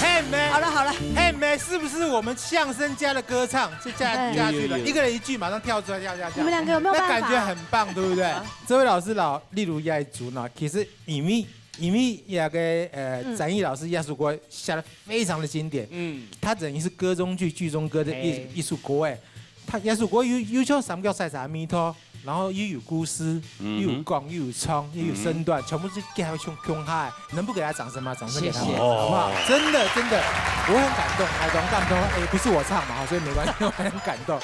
嘿，妹。好了，好了。嘿，妹，是不是我們 相聲家的歌唱，就這樣下去了，哎。一個人一句，馬上跳出來，跳，跳，跳。你們兩個有沒有辦法？那感覺很棒，對不對？啊。這位老師老，例如這一組呢，其實因為，因為那個，呃，嗯。展翼老師這首歌寫得非常的經典，嗯。它等於是歌中句、句中歌的一，哎。一首歌，哎。它這首歌有，有像三角賽啥味道， 然後又有故事，嗯哼。又有講，又有唱，又有身段，嗯哼。全部是結合共，共下來。能不給他掌聲嗎？掌聲給他們，謝謝。好不好？哦。真的，真的，我很感動，台東感動，哎，不是我唱嘛，所以沒關係，我很感動。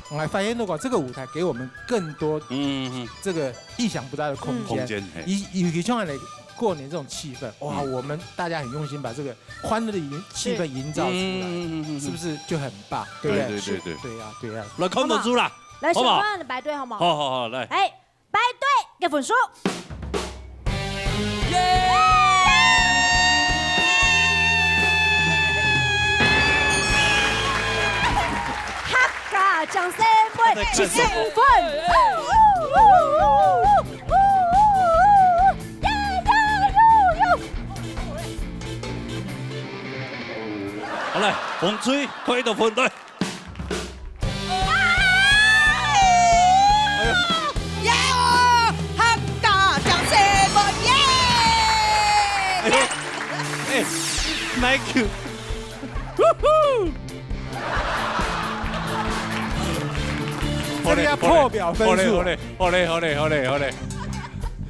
我還發現，如果這個舞台給我們更多，嗯哼。這個意想不到的空間，嗯。空間，嘿。尤，尤其像來過年這種氣氛，哇，嗯。我們大家很用心把這個歡樂的營，氣氛營造出來，嗯，嗯，嗯，嗯，嗯。是不是就很棒？對不對？對，對，對，對。對啊，對啊。來，看得出啦。 來，好不好？選歌人排隊好不好？好，好，好，來。哎，排隊，給分數。耶！客家掌聲妹，七十五分。好，來，紅隊，快點分，來。 耶哦！客家掌聲妹，耶！哎呦，哎，Michael，呼呼！這個要破表分數。好嘞，好嘞，好嘞，好嘞，好嘞。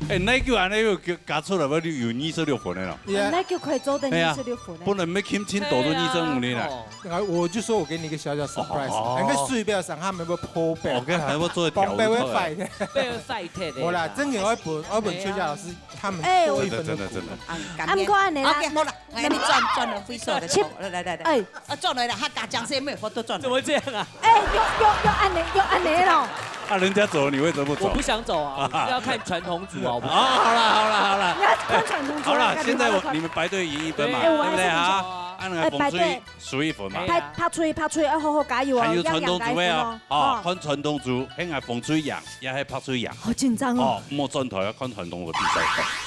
哎，Michael恁樣又加，加出來，有二十六分了咯。Yeah。那就可以做到二十六分了。哎呀，不能沒輕輕多做二十五分了。哦。 啊，我就說我給你一個小小surprise，哦。那個水表上他們有沒有破表？OK，還要做調整。防備會壞的。被人壞掉的。好啦，真的，我本，我本秋霞老師他們哎，多一分的苦。真的，真的，真的。啊，感謝。啊，毋過恁樣啦。OK，好了，哎，你轉，轉了，揮手的，七，來，來，來，來。哎。啊，轉來了，客家掌聲妹，我都轉來。怎麼這樣啊？哎，又，又，又恁樣，又恁樣咯。啊，人家走了，你為什麼不走？我不想走啊，我是要看傳統組，好不好？啊，好了，好了，好了。你要看傳統組，好了，現在我，你們排隊贏一分嘛，對啊，對不對啊？恁樣个風水哎，排隊。輸一分嘛。哎呀。拍，拍手，拍手，要好好加油哦，還有傳統組个哦，要贏加一分哦。哦，哦。看傳統組，係𠊎風水贏，也係拍手贏。好緊張哦。哦，莫轉台，要看傳統个比賽。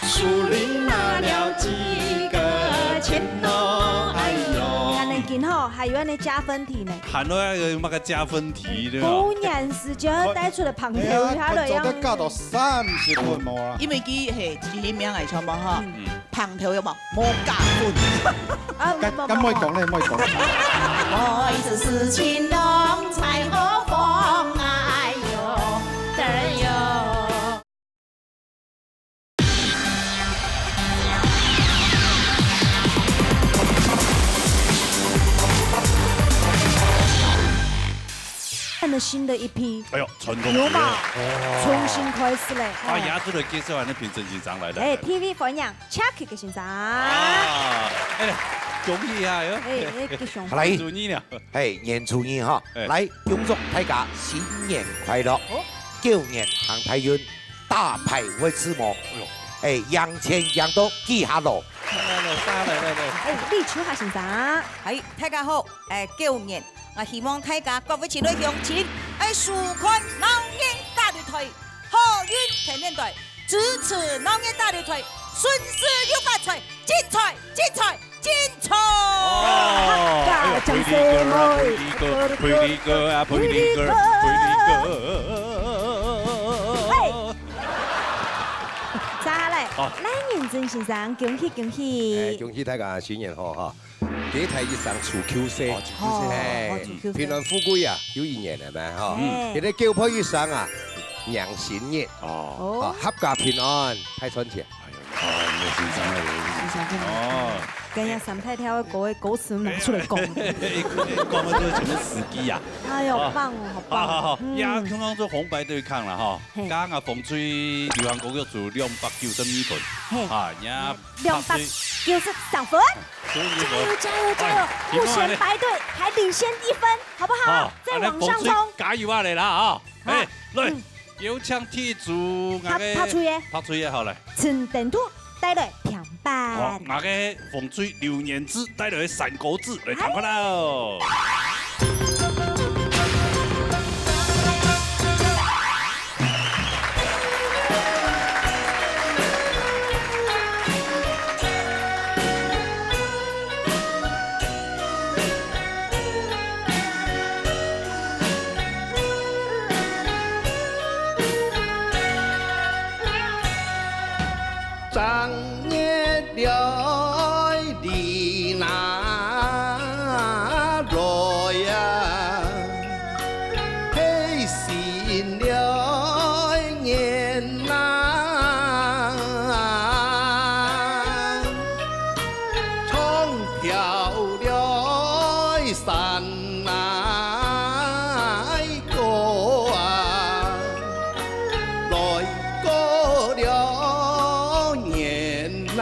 樹林拿了幾個錢咯，哎喲。恁樣緊吼，還有恁樣加分題呢。還有那個麼个加分題，對吧？五年時間帶出來旁邊，哎呀，還有樣。看做得加到三十分無啦。因為佢係第一名个，全部哈。嗯。 旁頭有無？無加分。啊，敢，敢莫講咧，莫講。每一事情攏在好風，哎喲，哎喲。看了新的一批。哎喲，傳統有嘛？組合。哦。重新開始嘞。啊，哦。也做得介紹下那評審先生來了。哎，T V歡迎。 Chuck个先生。啊，哎，恭喜啊，喲。哎，哎，吉祥。來，年初二了。哎，年初二哈，哎。來，恭祝大家新年快樂，哦。狗年行大運，大牌會自摸。哎喲。哎，贏錢贏到幾下路。來，來，來，來，來，來。哎，李秋霞先生。哎，大家好，哎，狗年，𠊎希望大家各位親愛鄉親，哎，收看鬧熱大擂台，好運天天來。 支持鬧熱大擂台，順勢又發財，精彩，精彩，精彩！哦，哎喲，掌聲，pretty girl啊，pretty girl，pretty girl啊，pretty girl，pretty girl。嘿。接下來，好。賴仁真先生，恭喜，恭喜。哎，恭喜大家新年好哈。 雞啼一聲出坵聲。哦，出坵聲。哎，哦，出坵聲。平安富貴啊，又一年了嘛，哈。嗯。現在狗吠一聲啊，迎新年。哦。哦。啊，合家平安，大賺錢。哎喲，你看，你个先生啊，先生，哦。跟人家三太跳的歌，歌詞拿出來講。講的都是全部死機啊。哎喲，哦。棒哦，好棒哦。好，好，好。嗯。呀，剛剛做紅白對抗了哈。嘿。剛剛啊，紅隊流行歌曲組兩百九十二分。嘿。啊，呀，兩百九十三分。 所以你加油，加油，加油！哎，目前白隊還領先一分，好不好？好，再往上衝。恁樣紅隊加油啊，來啦啊！好。哎，來，嗯。有請第一組，𠊎个拍，拍手耶。拍手耶，好，來。陳登圖帶來平板。好，𠊎个紅隊劉念志帶來山歌子，來，趕快啦！ 正月來，你那來呀，係新來年哪，唱跳來山來歌啊，來過了年哪。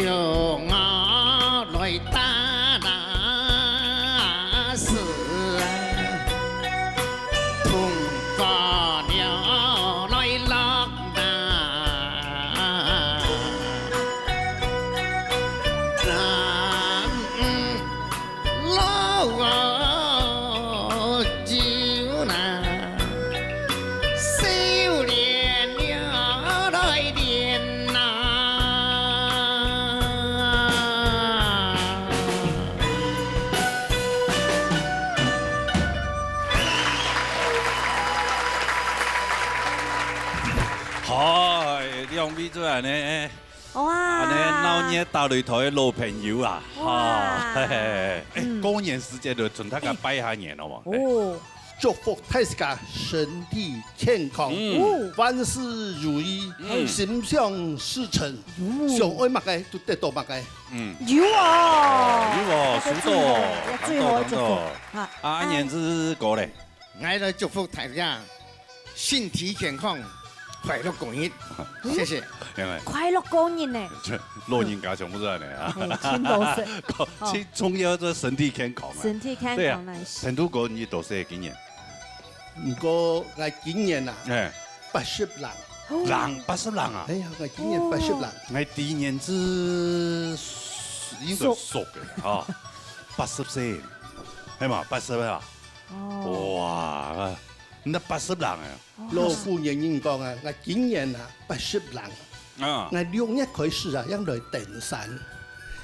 由我來擔啊，是啊，痛苦了來落難。 老酒呐，少年了來練呐。好，兩位做恁呢， 哇！恁呢鬧熱打擂台个老朋友啊，哇！哈，嘿嘿嘿。哎，嗯。過年時節就同大家拜下年好無？哦。祝福大家身體健康，嗯。哦。萬事如意，嗯。心想事成，哦。想愛麼个都得到麼个。嗯。有哦。有哦，收到哦，這個最好，這個最好的祝福。當到，當到。啊，啊，哎。燕子哥咧？ 𠊎來祝福大家身體健康，快樂過日。謝謝。因為快樂過日呢。這老人家全部都恁呢啊。哎，真老實。哦。最重要就身體健康啊。身體健康，對啊。那是。成都哥，你多歲今年？毋過𠊎今年啊，哎。八十零。哦。零，八十零啊？哎呀，𠊎今年八十零。哦。𠊎第一年是有點熟的啊，八十歲，係嘛，八十歲啊。 哦。哇，你八十零哎。哦。老古人人講啊，𠊎今年啊，八十零。啊。𠊎六月開始啊，正來登山。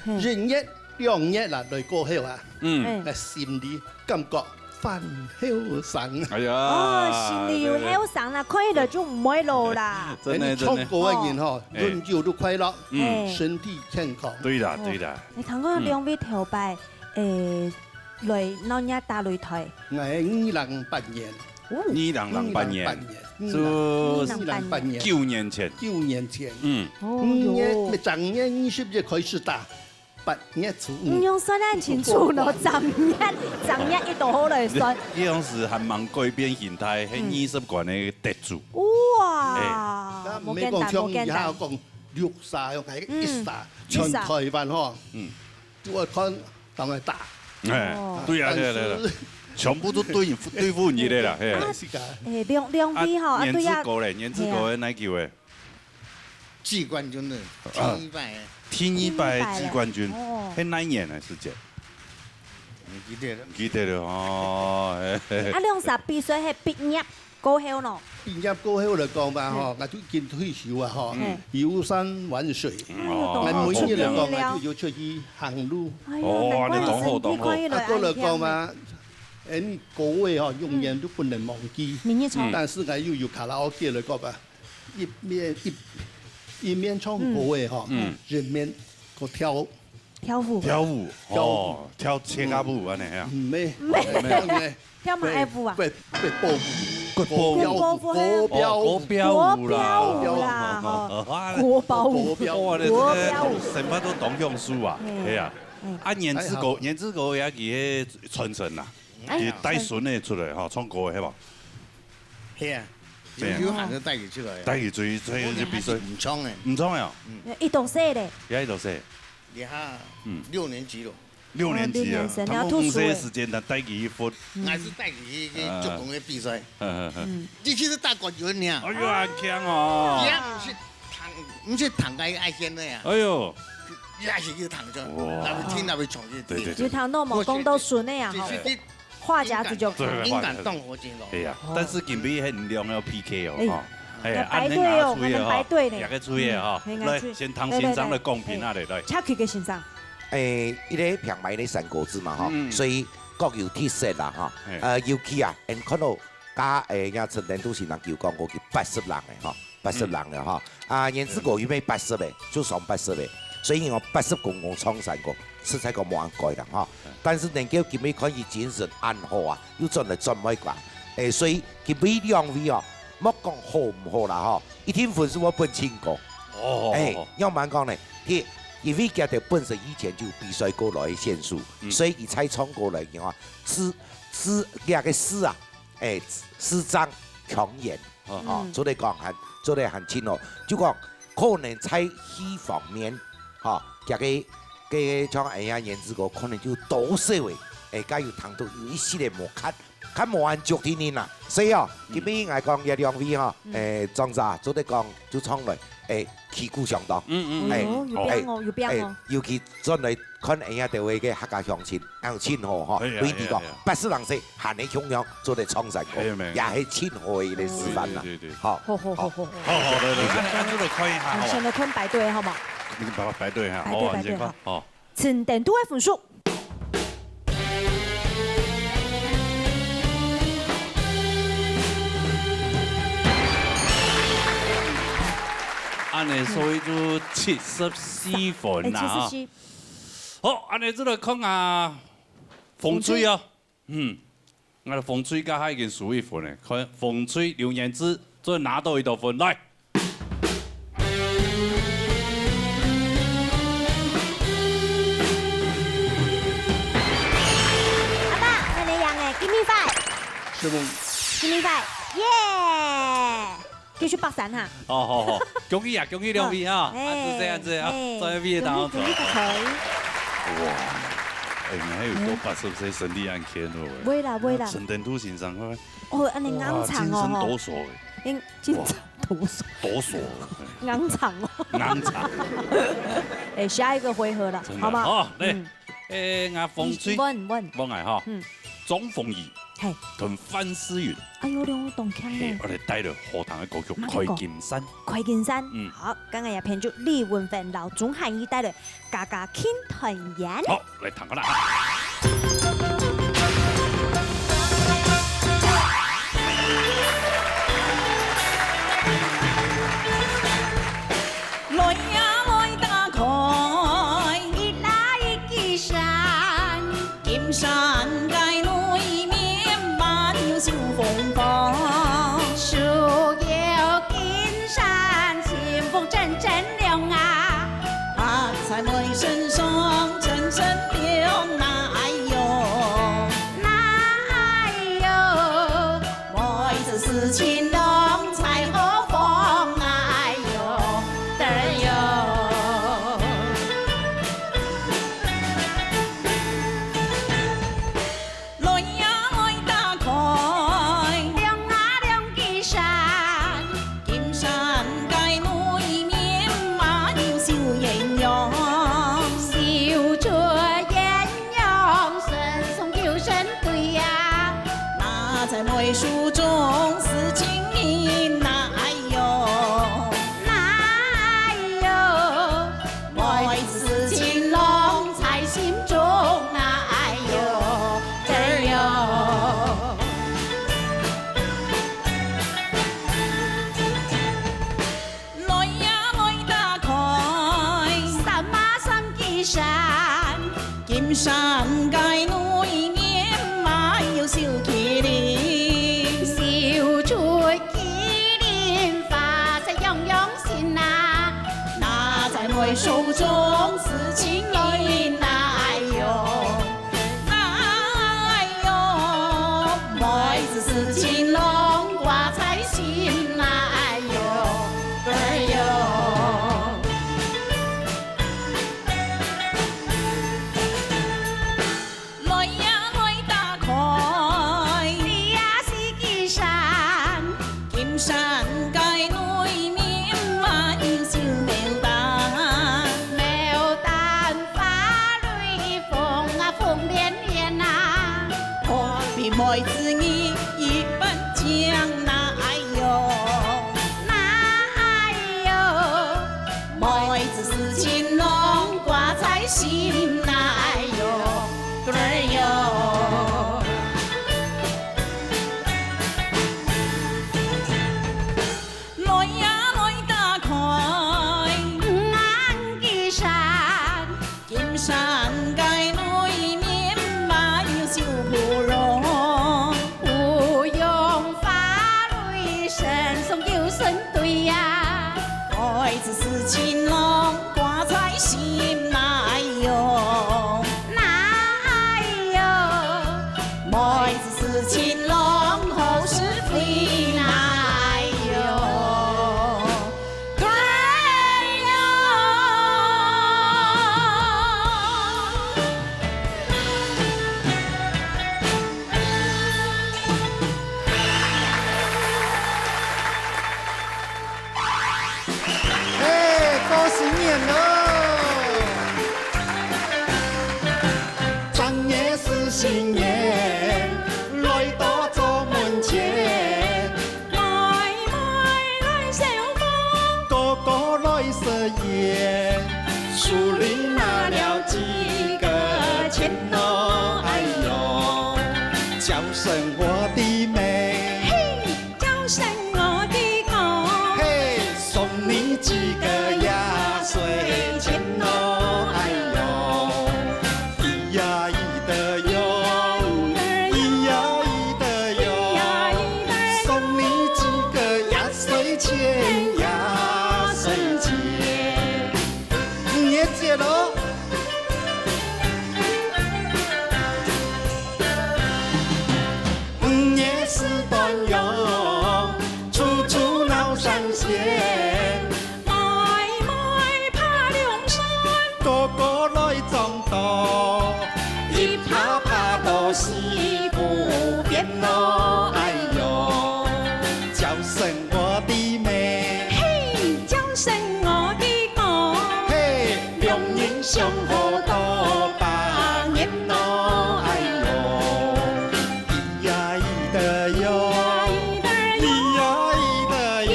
嗯。一月、兩月啊，來過後啊，嗯。哎。𠊎心裡感覺還後生。哎呀，哦，心裡有後生啦，對，對。看起來就毋會老啦。真的，哎，你唱歌个人吼，真的。哎。永久都快樂，嗯。哎。身體健康。對啦，哦。對啦。你看看兩位頭擺，嗯。哎， 來鬧熱打擂台？𠊎二零零八年。哦。二零零八年，二零零八年，就二零零八年。九年前。九年前。嗯。哦，二月，喲。正月二十一開始打，八月初五。你用算得很清楚咯，正月，正月一到好來算。你，你當時還吂改變形態，係嗯。二十關个得主。哇，哎。無簡單，那毋係講像以下無簡單。講六儕，用該一儕，嗯。全台灣吼。嗯。我看 當然打。哎，哦。對啊，對啊，對啊，但是全部都對付，對付你个啦，嘿。啊，是个。哎，兩，兩位吼，啊，啊，對啊。燕子哥咧，燕子哥个哪一屆个？季冠軍个，啊。第一擺个。第一擺个季冠軍，第一擺个，哦。係哪一年个時節？毋記得了。毋記得了，哦，嘿，嘿。啊，兩儕比賽係畢業 過後呢？畢業過後來講嘛，吼，嗯。𠊎都已經退休啊，吼，嗯。遊山玩水。哦，哎喲，當好。𠊎每日來講，𠊎都有出去行路。哎喲，哦，難怪你當好，身體可以來恁健呢。啊，過來講嘛，哎，你歌仔吼，永遠都不能忘記。嗯。明日唱。嗯。但是𠊎又有卡拉OK來講嘛，一面，一，一面唱歌仔吼，嗯。一面个跳 跳舞。跳舞，跳舞。哦，跳切卡舞恁呢啊。毋係，毋係。毋係，毋係。跳麼个舞啊？國，國，國寶舞。國寶舞。國標舞，國標舞。哦，國標舞啦。國標舞啦，吼。國寶舞。國標舞。哇，你這個國標舞。生活都當享受啊，嘿。係啊。嗯。啊，燕子哥，燕子哥也佢个傳承啊，哎。佢帶孫仔出來吼，唱歌个係無？係啊，對啊。有，有閒就帶佢出來啊。帶佢出去，出去比賽。毋唱个。毋唱个哦。嗯。佢幾多歲咧？佢幾多歲？ 這下，嗯。六年級了。六年級啊，哦，六年生，他們五歲的時間，他帶佢去分。嗯。還是帶佢去，去做工个比賽。嗯，嗯，嗯。嗯。你去是打冠軍呢。哎喲，很強哦。也毋係談，毋係談个愛先的呀。哎喲。也是去談个，哇。那邊聽那邊唱去。對，對，對。就談到無講到順的呀，吼。就是去 話匣子就開。對，對，對，音感當好聽咯。對呀，哦。但是今晡日係兩个P K哦，哎，吼。哎，要排隊哦，恁樣拿出去哦，我們排隊呢。兩个出去哦。嗯，很難去。來，先聽先生个公平啊，來，來。來，來，來。請佢个先生。哎，一个平排个三國志嘛，吼，嗯。所以各有特色啦，吼。哎。呃，尤其啊，𠊎看到甲，哎，呀，陳天都先生有講過，佢八十零个，吼。 八十零了哈。嗯。啊，燕子哥因為八十个，就上八十个，所以我八十公公唱山歌，實在講無恁該啦哈。嗯。但是能夠今晡日看佢精神恁好啊，又轉來轉外國，哎，所以今晡日兩位哦，莫講好毋好啦哈，一定分數會分清楚。哦，哎，哦，哦。要毋然講呢，佢，因為佢兜本身以前就比賽過來个選手，嗯。所以佢在唱歌來講啊，是，是，這个字啊，哎，字正腔圓。 哦，哦，嗯。做得講還，做得還清楚，就講可能在戲方面，吼，這个，个像哎呀，胭脂哥可能就多少个，哎，該有聽到有一息个無較，較無恁足定定啦。所以哦，今日𠊎講這兩位吼，哎，莊家做得講就唱來，哎，旗鼓相當。嗯嗯，哎，哎喲，有變哦，有變哦。哎，尤其轉來看哎呀，這位个客家鄉親，啊，親和吼，哎呀，為你講，哎呀，哎呀。八十零歲還係共樣做得唱山歌，哎呀，沒有。也係親和个一個示範啦。對對對。好，好好好好好。好好，來來來，那那這個看一下，好吧？先來看排隊好嗎？你排排隊哈，排隊排隊，好，你先看，好。好。 請登錄个分數。恁呢，所以就七十四分啦，哎，七十四。吼。好，恁呢，這個看啊，風吹啊。風吹。嗯。 𠊎个風吹這下已經輸一分了，看風吹劉彥志做得拿到幾多分，來。阿爸，𠊎來贏了，give me five。是不？Give me five，耶！繼續北山哈。哦，好好，恭喜啊，恭喜兩位哈，好，啊，就這樣子啊，哎，最後一位當中。恭喜恭喜發財。哇，哎，你還有到八十歲，身體恁健好哎。會啦會啦。陳登錄先生，會不會 哦，恁呢硬長哦，哇，精神抖擞欸。嗯，精神抖擞。哇，抖擞。硬長哦。硬長。哎，下一個回合了，真的，好嗎？好，來，嗯。哎，𠊎風吹，問，問。問𠊎哈，嗯。鍾鳳儀，嘿。同范思雲。哎喲，兩個當強欸。嘿，𠊎來帶了好聽个歌曲《開金山》。開金山。嗯。好，剛剛也編劇李文芬、老鍾漢儀帶了 家家慶團圓。好，來聽看啦。來呀，來打開，一拉一支扇， 金山个內面滿有秀峰花，樹有金山，清風陣陣涼啊，發財妹身上陣陣亮，哪喲，哪喲，妹子事情攏在好風，哪喲，嘚兒喲。 來呀，來打開，兩啊兩支扇，金山个內面嘛有秀豔陽，秀出豔陽，身上有神對呀，拿在妹手中是情人，哪喲，哪喲。 妹子情郎在心中，哪喲，嘚兒喲。來呀，來打開，三啊三支扇， 金山个內面嘛有秀麒麟，秀出麒麟，發財樣樣新啊，拿在妹手中是情人，哪喲，哪喲，妹子是情郎掛在心，哪喲，嘚兒喲。 來呀，來打開，四啊四支扇，金山个內面嘛有秀牡丹，牡丹花蕊紅啊紅豔豔啊，好比妹子你一般靚，哪喲，哪喲。 妹子是情郎掛在心，哪喲，嘚兒喲。來呀，來打開，五啊五支扇， 金山个內面嘛有秀芙蓉，芙蓉花蕊身上有神對呀，妹子是情郎掛在心，哪喲，哪喲，妹子是情郎好是非，哪喲。 嘚兒喲。正月是新年，來到灶門前，妹妹來燒火，哥哥來食煙，手裡拿了幾個錢咯，哎喲，叫聲我的妹。嘿， 叫聲我的哥，嘿，送你幾個壓歲錢咯，哎喲，咿呀咿得喲，咿呀咿得喲，送你幾個壓歲錢，壓歲錢。五月節咯。 五月是端陽，處處鬧神仙。妹妹爬龍山，哥哥來掌刀，一爬爬到西湖邊咯，哎喲，叫聲我的妹。嘿，叫聲我的哥。嘿，兩人相好多百年咯，哎喲。 咿呀咿得喲，咿呀咿得喲，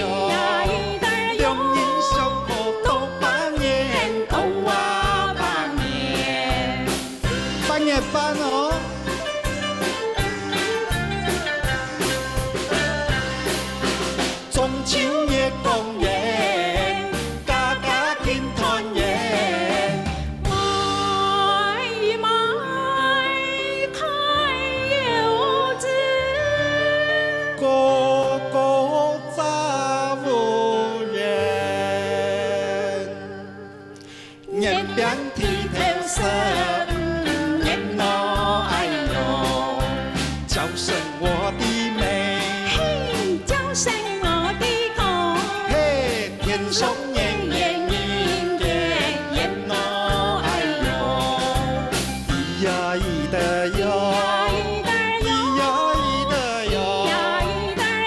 兩人相好多百年，哦啊百年。八月半哦。 中秋月光圓，家家緊團圓。妹妹揩油紙，哥哥紮烏煙。 年餅剃頭十五年咯，哎喲，叫聲我的妹。嘿，叫聲我的哥。嘿，天上圓圓，人間圓咯，哎喲，咿呀咿得喲，咿呀咿得喲，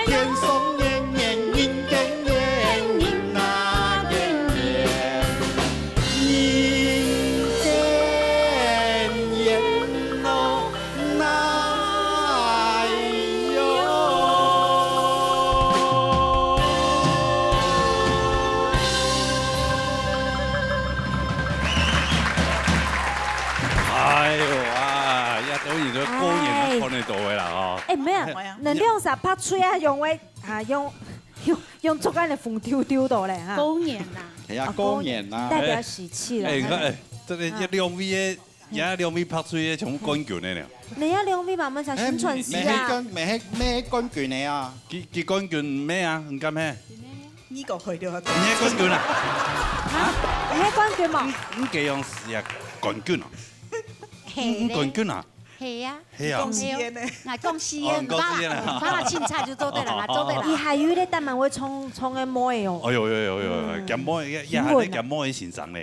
天上圓圓，人間圓，人啊圓圓。 人间烟火哪有？哎呦啊，呀，都已经过年了，哎。看得到的啦，吼。哎，没有，没有。能量啥拍出来用个啊，用用用做个来风丢丢到嘞哈。过年啦。哎呀，啊，过年啦。代表喜气啦。哎，你看，哎，这个这两位的，人家两位拍出的全部冠军的呢。人家两位嘛，我们才宣传席啊。哎，没，没冠，没冠军的啊。给给冠军没啊？你敢咩？你个会了。你冠军啊？啊？你冠军嘛？你你给用死啊？冠军啊？嘿嘞。你冠军啊？ 係啊。係啊。恭喜你呢。啊，恭喜哦，恭喜你呢。爸爸凊彩就做得了啦，做得了。佢還有一個當蠻會唱，唱个妹哦。哎呦呦呦呦，嗯。佢妹，也，也還在佢妹个先生呢。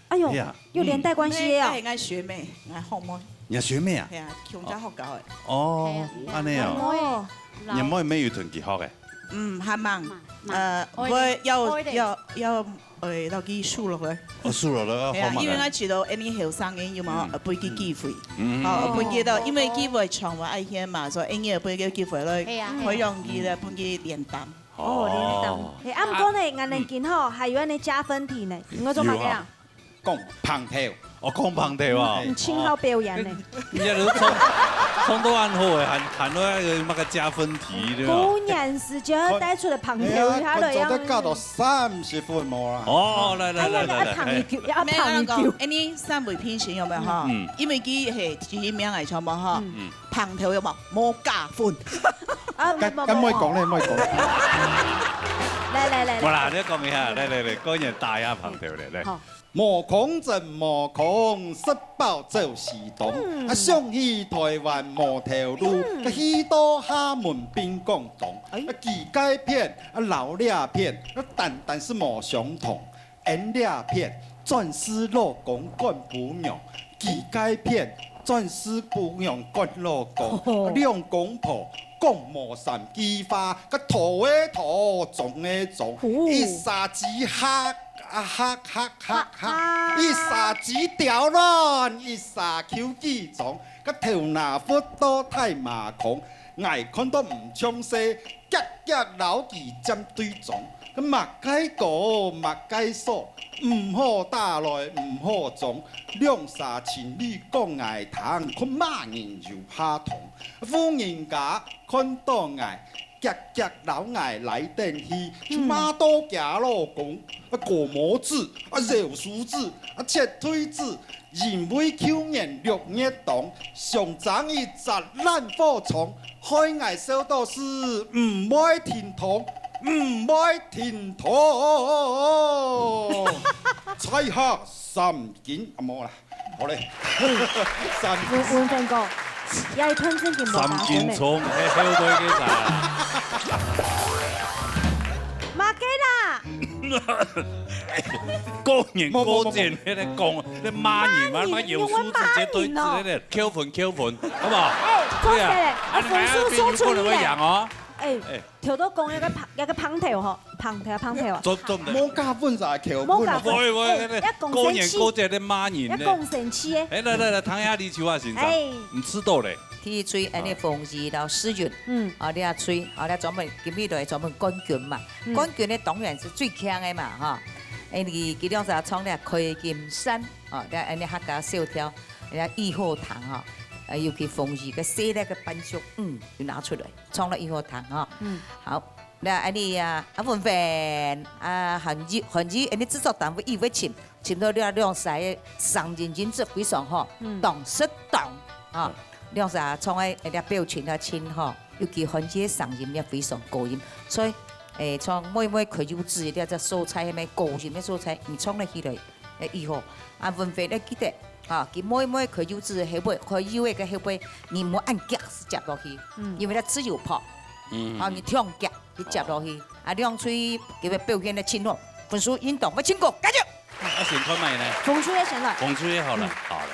哎呦，係啊。有連帶關係的哦。嗯。該係𠊎學妹，𠊎學妹。你學妹啊？係啊，共隻學校个。哦，係啊。恁呢哦。哦。你妹妹有同佢學个？嗯，還吂。吂，吂。呃，愛的，愛的。愛，要，要，要 哎，到佢輸落去。哦，輸落去，哦，係啊，好嘛，因為𠊎知道，恁呢後生人有無，嗯。會分佢機會。嗯。好，分佢到，因為機會長話愛現嘛，所以恁呢會分佢機會來，係啊，係啊。培養佢來，分佢練膽。哦，練膽。哦。係，啊，毋過呢，𠊎等今吼，嗯。還有恁呢加分題呢，你愛做麼个啊？有啊。講棒球。 哦，講棒球啊。嗯，盡好表演呢。哦。你，你這都唱，唱到恁好誒，還，還有那個麼个加分題，對吧？過年時節帶出來棒球，哎呀，佢都一樣。觀眾都加到三十分無啦。哦，來，來，哎呀，來，來，來，要捧一球，哎。要捧一球。沒有，講，哎，你三位評審有沒有哈？嗯。因為佢係第一名來唱嘛哈。嗯。嗯。棒球有無？無加分。啊，該，該莫講咧，莫講。來，來，來，來。無啦，你講一下，來，來，來，過年打一下棒球咧，來。好。 無空整無空，食飽走西東。嗯。啊，想去台灣無頭路，嗯。啊，去到廈門殯公堂。哎。啊，佢該片，啊，摎這片，啊，單單係無相同。𫣆這片，專係老公管餔娘；佢該片，專係餔娘管老公。哦。啊，兩公婆講無三句話，該拖个拖，種个種，哦。一儕之下，啊哈哈哈哈！一儕紙條亂，一儕搝紙樁，个頭那窟到大馬孔，𠊎看到毋像勢，遽遽摎佢尖對撞。个麼个哥，麼个嫂，毋好打來毋好撞，兩儕情侶講𠊎聽，看麼人有話筒。婦人家看到𠊎， 遽遽摎𠊎拉等去，就罵到厥老公，啊，割拇指，啊，咬手指，啊，切腿指，因為舊年六月冬，相爭一隻爛火蟲，害𠊎笑到死，毋會停動，毋會停動。在下三斤，啊，無啦。 好咧，三文文煥哥，這一段正經無打分呢。三斤重，還後背个啥？麼个啦？過年過節，你在講，你罵人嘛，罵人，罵用手指直接對用罵人哦。指那個扣分，扣分，好不好？哎，對啊，扣分嘞，啊，你還要分數送出去嘞。比如可能會贏哦。哎。哎。 頭都講一個胖，一個胖頭吼，胖頭，胖頭啊。做，做毋得。無加分啥，扣分啊。無加分。喂，喂，哎，喂，要講生氣。過年過節咧罵人咧。要講生氣誒。哎，來，來，來，聽一下李秋華先生。哎。你知道咧？第一喙，恁呢，啊。風雨摎時運。嗯。啊，你啊喙，啊，你專門，今日來專門冠軍嘛。嗯。冠軍呢，當然係最強个嘛，哈。哎，你，佢兩儕唱了開金山，啊，你恁呢客家小調，人家雨後堂哈，啊，尤其風雨个細粒个伴奏，嗯，就拿出來，唱了雨後堂哈。嗯。好。 那恁呢啊，啊，文煥，啊，韓愈，韓愈，恁呢製作單位已會尋，尋到這兩儕个聲音音質非常好，嗯。當適當啊。嗯。兩儕唱个，哎，這表情啊，真好，尤其韓愈个聲音也非常高音，所以，哎，像妹妹開幼稚這隻所在，該个高音个所在，你唱了起來，哎，以後，啊，文煥愛記得，啊，佢妹妹開幼稚个後背，開幼稚个後背，你莫恁遽接落去，嗯。因為佢自由拍。 嗯。好，你暢遽，你接落去。哦。啊，兩隊佢个表現得盡好，分數應當會盡高，加油！啊，先看覓呢？紅隊个先來。紅隊个好了，嗯。好了。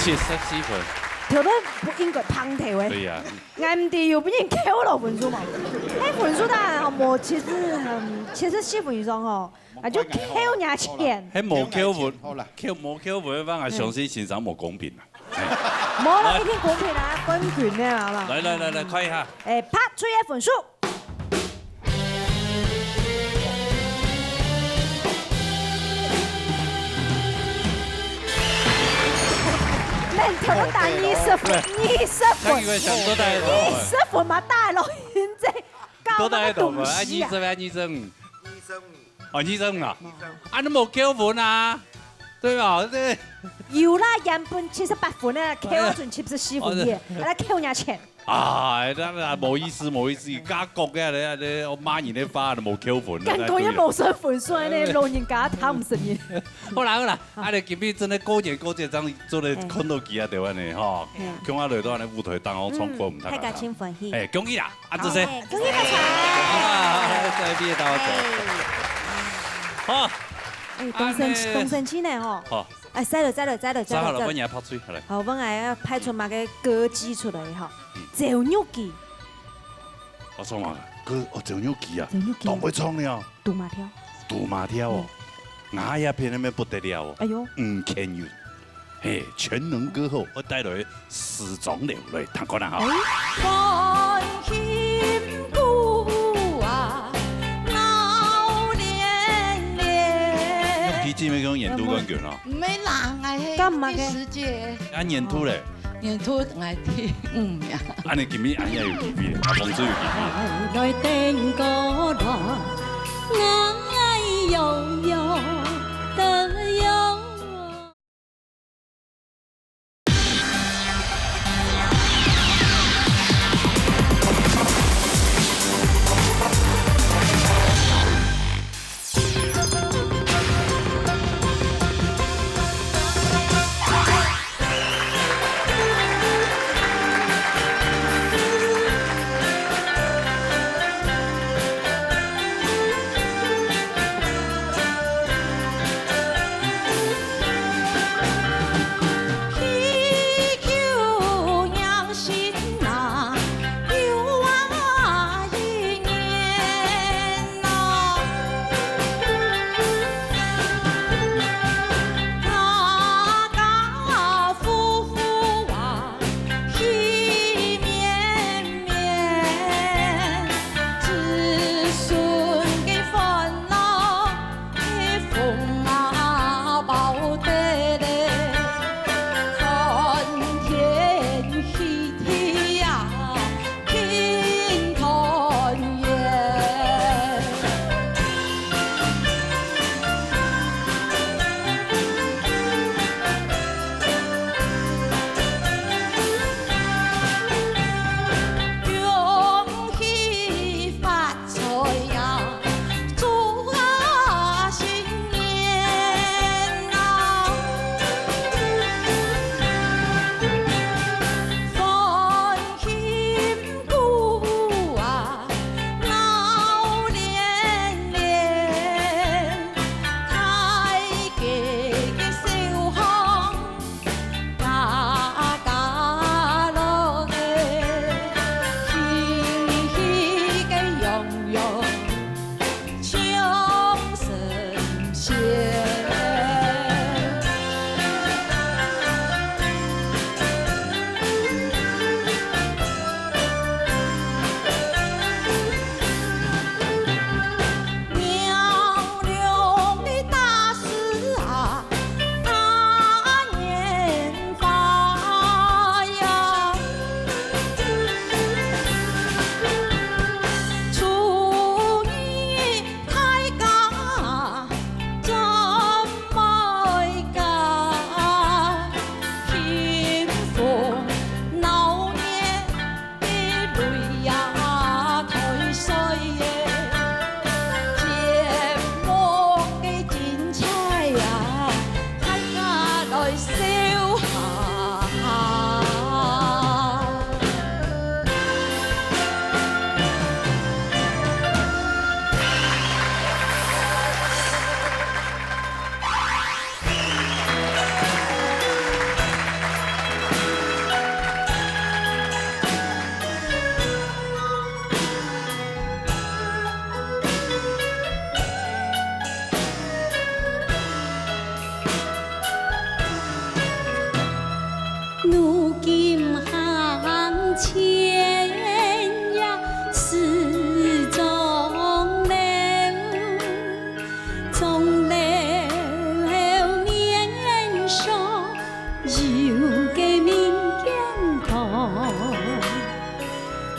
七十四分。頭先毋應該放頭誒。對呀。𠊎毋知有分人扣了分數無？哎，分數當然無七十，嗯，七十四分以上吼。 啊，就扣若錢。係無扣分，好啦。扣，無扣分个話，𠊎相信先生無公平啊。嗯。無啦，一定公平啊，冠軍个啦。來，來，來，來，看一下。哎，拍出个分數。恁頭打二十分，二十分，那你會想多打多少分？二十分嘛，打落現在。 多大个多分？啊，二十啊，二十五。二十五。哦，二十五啊？二十五。啊，你無扣分啊？對吧？這有啦，原本七十八分啊，扣到準七十四分耶，哎呀。哦，對。來扣若錢。哎，那，那，無意思，無意思，加國个咧，咧，我罵人个話都無扣分，感覺也無算分數呢，對。老人家聽毋識呢。好啦，好啦， 啊，你今日真个過年過節，正做得看到佢啊，對恁呢吼，嘿。共下來到恁呢舞台當中唱歌，嗯，毋通大家盡歡喜。哎，恭喜啦！啊，這些。哎，恭喜發財！啊，再見，大家早。哎。好。哎，當生，啊，呢。當生趣呢吼。好。哎，再來，再來，再來，再來，再好了，再來。分你來拍水，好來。好，分𠊎要派出麼个歌姬出來吼。嗯。趙玉琪。我唱嘛，歌，哦，趙玉琪啊，趙玉琪。當會唱了。 賭馬跳。賭馬跳哦，嗯。𠊎也偏偏不得了哦。哎喲。吳乾雲，嘿，全能歌后，我帶來《時裝流淚》，聽看啊哈。哎。用第一名个年度冠軍哦。毋係啦，𠊎係第十屆。啊，年度咧？ 年度𠊎第五名。恁呢今日恁樣有機會，啊，紅隊有機會。來登高啦，𠊎搖搖得搖。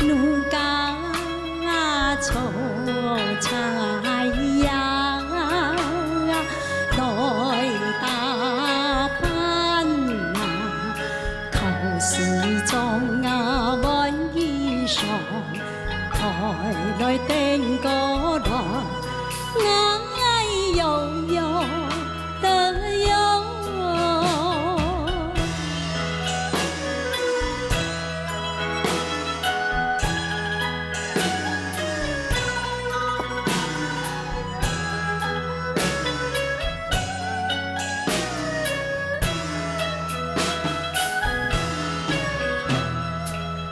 奴家做差呀，來打扮啊，考試中啊，換衣裳，抬來登高來，𠊎搖搖得搖。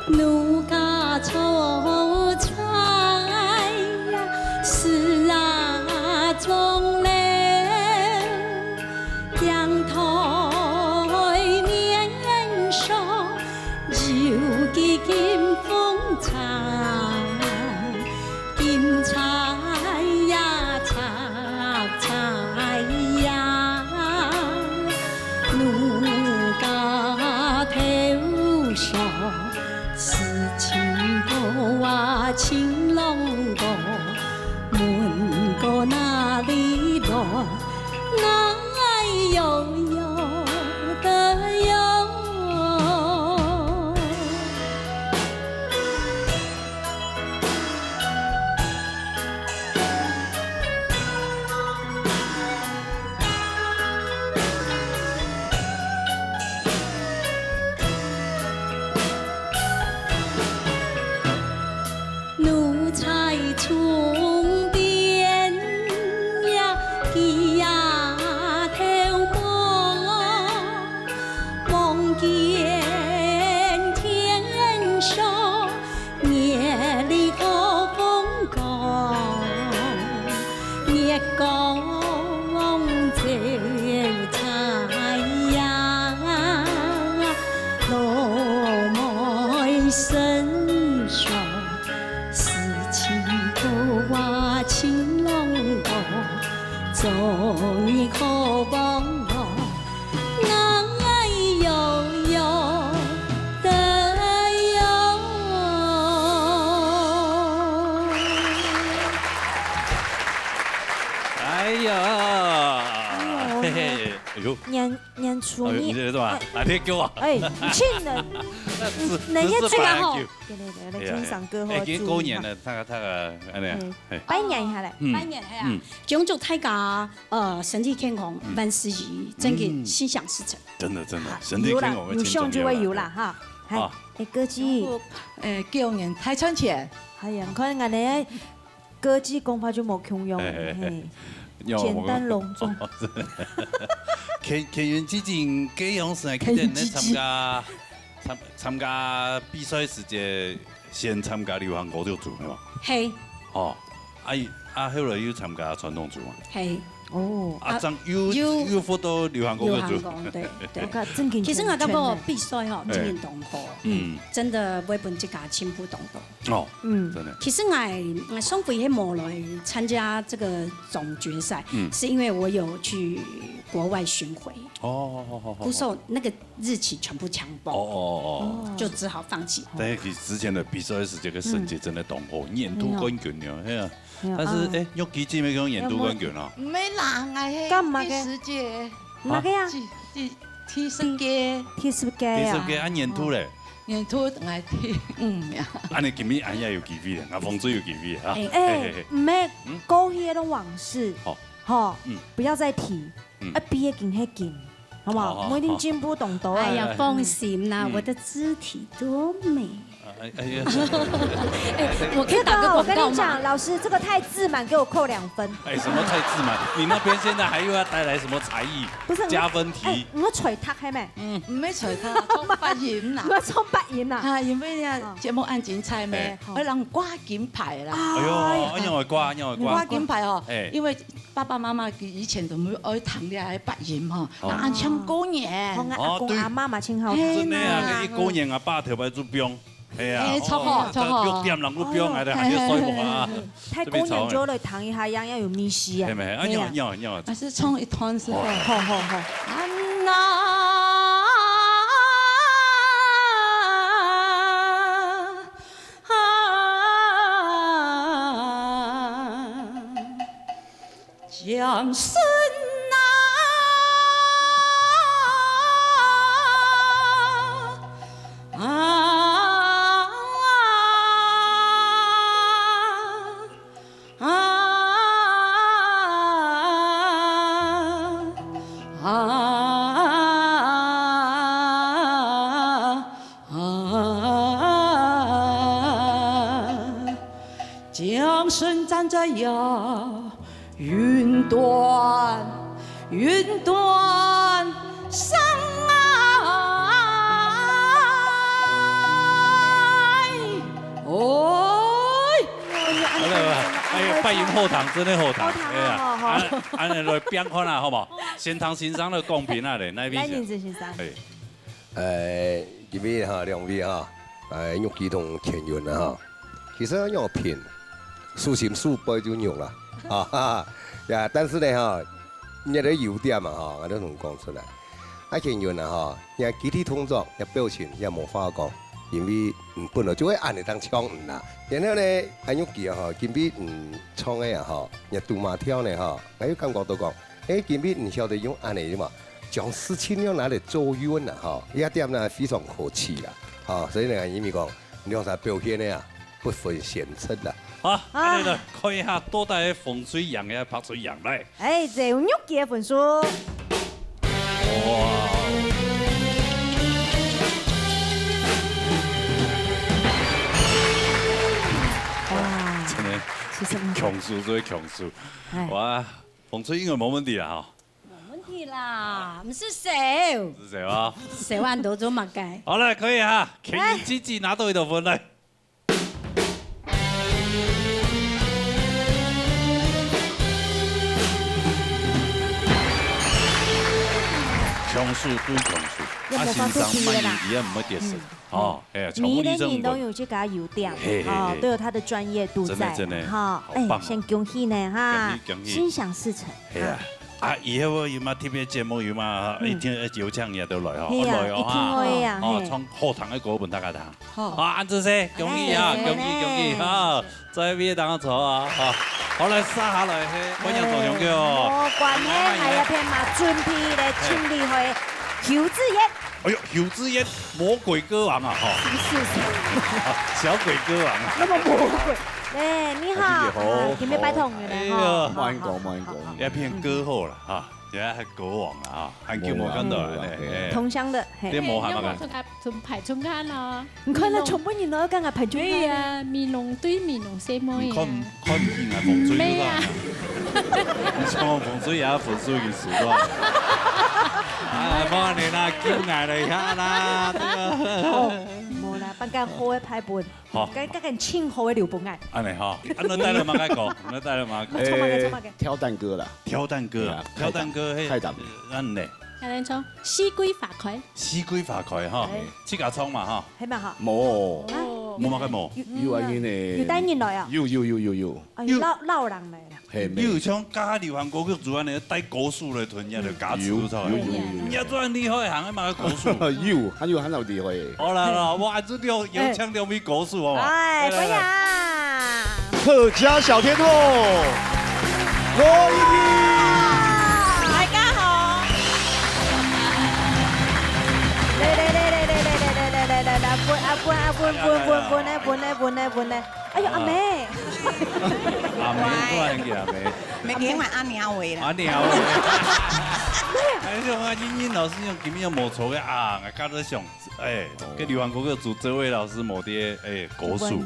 奴家做差呀，事啊做了，鏡台面上有記金風采。 金釵呀，插釵呀，奴家頭上，事情多啊，情郎哥，問過哪裡來？ 那搖搖得摇。 奴在窗邊呀，低下頭望，望見天上月裡好風光，月光照在呀，老妹身上。 事情多啊，情郎哥，做你好帮忙，那摇摇得摇。哎呀，哎呦，嘿嘿，哎呦，年，年初一，哎呦，你这是什么？哎，啊，你给我。哎，你请人，那是，人家这个吼，这是八九。 对对对，来欣赏歌后的祝愿哈。哎，今年过年了，大家，大家，哎呀，嗯，哎。拜年一下嘞。嗯，拜年，哎呀，嗯。祝祝大家，呃，身体健康，嗯。万事如意，真个心想事成。嗯。真的，真的，啊，身体健康，有啦，有相就会有啦，哈。哎，啊。哎，歌姬。哎，过年太赚钱。哎呀，你看俺呢， 歌姬講法就無共樣，哎，哎，哎。嘿，簡單隆重。哦，是。乾，乾元基金該樣時，記得你參加，參，參加比賽時節，先參加流行歌曲組，係無？係。哦，啊，啊，後來又參加傳統組嘛。係。哦。啊，啊，正又，又，又回到流行歌曲組。流行歌，對，對。我看正經其實𠊎感覺全全的。比賽吼，哎。正經當好，嗯。真的會分自家進步當多。 哦，嗯。真的。其實𠊎，𠊎上回係無來參加這個總決賽，嗯。是因為我有去國外巡迴。哦，好，好，好，好。故所那個日期全部搶爆，哦，哦，哦，哦。就只好放棄。但是其實之前的比賽係這個成績真的當好，嗯。年度冠軍呢，哎呀。哎呀。但是，啊。哎，玉琪姊妹講年度冠軍啊。毋係啦，𠊎係，幹嘛个？第十屆。麼个啊？第，第，第十屆。第十屆啊。第十屆啊，年度嘞？ 年度𠊎第五名。恁呢今日恁樣有機會咧，啊，紅隊有機會啊。哎，哎，嘿，嘿，嘿。毋係，嗯？過去个往事，好。吼，嗯。不要再提，嗯。啊，比个緊係緊，好不好？好，好，我一定進步當多啊。哎呀，放心啦，嗯。我的肢體多美。哎，哎呀。哎，我可以打個廣告嗎？這個我跟你講，老師，這個太自滿，給我扣兩分。哎，什麼太自滿？你那邊現在還又要帶來什麼才藝？不是，加分題？哎，我吹笛係咩？ 嗯，毋係吹笛，唱八音啦。我唱八音啦。哈，因為呢，哦。節目恁精彩咩，哎。愛人掛金牌啦。哎喲，哎呀。恁樣會掛，恁樣會掛。掛金牌哦，哎。因為爸爸媽媽佢以前都無愛聽這个八音吼，哦。啊，唱過年。同𠊎阿公阿媽嘛真好聽。哦，對。真的啊，嘿吶。佢過年啊，爸頭擺就放。 係啊，哎，著好，哦，著好。六點人都放來了，哦，還在睡目啊。嘿，嘿，嘿，嘿。太過年就來聽一下，樣樣有味緒啊。係咩？啊，對啊。要，要，要。還是唱一段是吧？哦。好，好，好。啊，那長順啊，啊，啊，啊，啊，長順站在呀。 雲端，雲端上來。哎，好了，好了，哎呀，拜仁好聽，真的好聽，好聽啊，哎呀，好，好。恁，恁樣來表演看啊，好不好？先聽先生个公平啊嘞，哪位先？來，林子先生。哎。 呃，今日哈，兩位哈，呃，玉琪同乾坤啊哈，其實愛仰拼，輸心輸背就玉啦，啊，哈哈，呀，但是呢哈，你个優點嘛哈，𠊎都同你講出來。啊，乾坤啊哈，你个肢體動作，你个表情也無話講，因為你本來就會恁樣當像你啦。然後呢，啊，玉琪啊哈，今日你唱个啊哈，你个肚嫲跳呢哈，𠊎又感覺到講，誒，今日你曉得用恁樣嘛， 將事情要拿來做運啊，吼，這點呢非常可取啦，吼，所以呢，因為講兩儕表現呢啊，不分先後啦。好，啊。恁樣來看一下，到底紅隊贏也係白隊贏來。哎，這有玉琪个分數。哇！哇，真的，其實很強勢，所以強勢。哎。哇，紅隊應該無問題啦，吼。 無問題啦，毋使愁。毋使愁啊。愁恁多做麼个？好了，可以哈，乾坤姐姐拿到一道分來。強勢對強勢，啊，先生滿意，佢也毋會跌色。嗯。哦，哎呀，全部你認為。每個人都有自家優點，嘿，嘿，哦，嘿。都有他的專業度在，真的，真的，哈。好棒哦。哎，先恭喜呢，哈，恭喜，恭喜。心想事成。 係啊，啊，以後有麼特別節目有麼，嗯。一定愛邀請你都來哦，係啊，來哦，一定會啊，哈。哦，嘿。唱好聽个歌分大家聽。好。啊，恁仔細，恭喜啊，哎，恭喜，恭喜，哎。哈，在位當坐啊，哈。好，來，接下來，嘿，歡迎同鄉个哦。無關係，還有片嘛，準備來清理會，侯志遠。哎喲，侯志遠，魔鬼歌王啊，哈。是，是，是。小鬼歌王啊。那麼魔鬼。哎，你好，啊，今日好。啊，今日拜託你了，哎呀。哈。莫恁講，莫恁講。好，好。 也變歌后了哈，也還歌王了哈，很久沒看到了呢，哇，嘿。同鄉的，嘿。你無喊麼个？哎，要我從，從排中間咯。你看那全部人都要跟我排中間啊。對呀，美濃對美濃細妹啊。你看，看起來紅隊就係啊。沒啊。你像紅隊也紅隊已經輸了。哎，莫恁樣啦，救𠊎了一下啦，這個。哦，無啦，辦個好个排本。 好。該，該个稱呼个留分𠊎。恁樣吼，啊，你帶了麼个歌？你帶了麼个歌？唱麼个，唱麼个？誒，挑擔歌啦。挑擔歌啊，哎呀，挑擔歌，嘿，挑擔。恁呢？恁呢唱，四季花開。四季花開哈，哎。自家唱嘛哈。係嘛哈？無。啊？無麼个無？有，有啊，有呢。有帶人來啊？有，有，有，有，有。哎，有。老，老人來啦。 嘿，你有像加流行歌曲組恁樣帶歌手來同人家來加持，有，有，有，有，有。人家做恁厲害，還愛買歌手。有，還有，還有厲害。好啦，好啦，我還是有，有請兩位歌手，好無？哎，來，來，來。歡迎。客家小天后，羅一平。大家好。來，來，來，來，來，來，來，來，來，來，來，分啊，分啊，分，分，分，分，分，分，分，分，分。 哎喲，阿妹。阿妹，我還叫阿妹。毋係，佢喊阿娘話啦。阿娘話。哎，像啊，英英老師用今日無錯个啊，𠊎剛才想，哎，跟流行歌曲組這位老師無的，哎，歌手。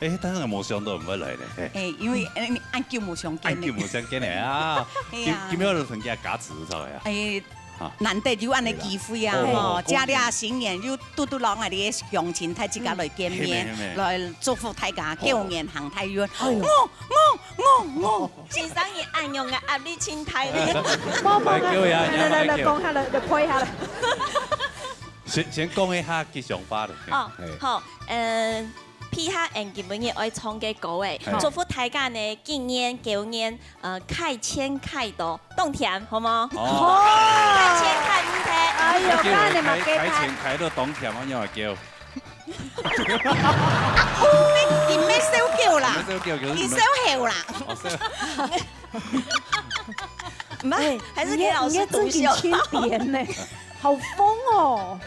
哎，但是我無想到毋會來呢，嘿。哎，因為，哎，恁久無相見呢。恁久無相見呢啊。哎呀。今，今日就同佢加持出來啊。哎， 啊。難得有恁樣機會啊，對啦。吼，哦，哦，加了新年又堵堵摎𠊎兜鄉親大自家來見面，嗯。係咩，係咩。來祝福大家，哦。狗年行大運。哎喲。我，我，我，我。先生，你恁樣个壓力真大呢。莫，莫，莫。來，各位啊，來，來，來，你要來講下來，來，陪下來。先，先講一下吉祥話咧。哦，嘿。好，嗯， 配合𠊎今晡日愛唱个歌誒，嘿。祝福大家呢，今年、狗年，呃，開錢開到當添，好無？哦。開錢開毋忒。哎喲，該你嘛該開，開錢開到當添，我仰會狗？你，你毋係笑狗啦，你毋係笑狗，你笑猴啦。哦，笑。毋係，哎，還是給老師讀一下。你也，你也正經欠扁呢，好瘋哦。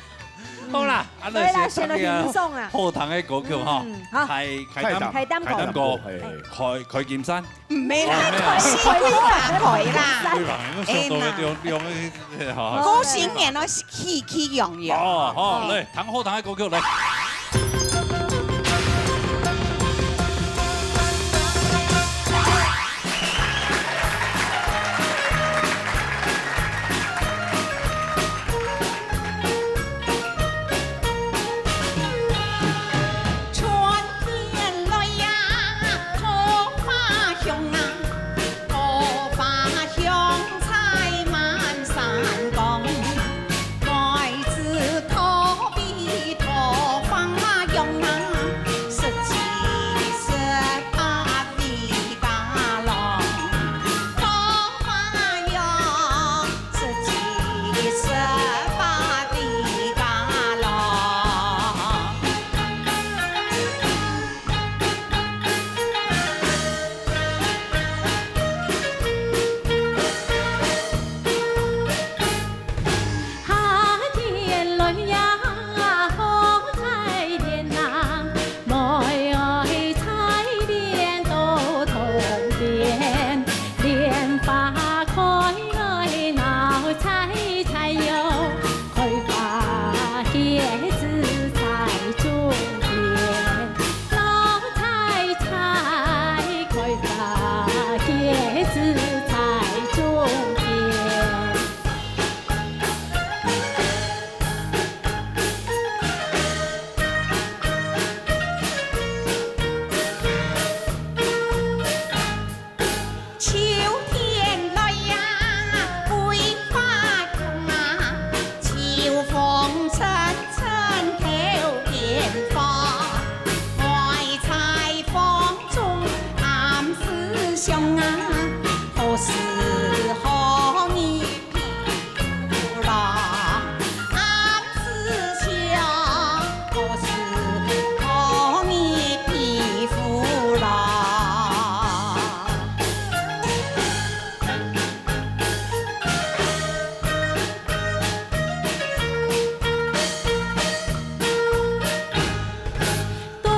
好啦，恁樣來啦，先來欣賞啊。學堂个歌曲吼，嗯，好。開，開擔，開擔歌。開擔歌，嘿。開，開金山。毋係啦，哦，沒有。開心快樂啦。對吧？因為想到兩，哎呀。兩個，哈。過新年咯，喜氣洋洋。哦，好，來，聽學堂个歌曲，來。 春天來呀，桃花香啊，桃花香彩滿山崗。妹子桃李桃花香啊，十七十八里家郎。桃花香，十七十八里家郎。 夏天來呀，好採蓮啊，妹愛採蓮到塘邊，蓮花開來鬧採採喲，開花結子在中間。 老採採，開花結子在中間。 秋天來呀，桂花香啊，秋風陣陣透見花。愛採芳蹤暗自想啊，何時何日 郎，暗自想，何時何日披夫郎。 冬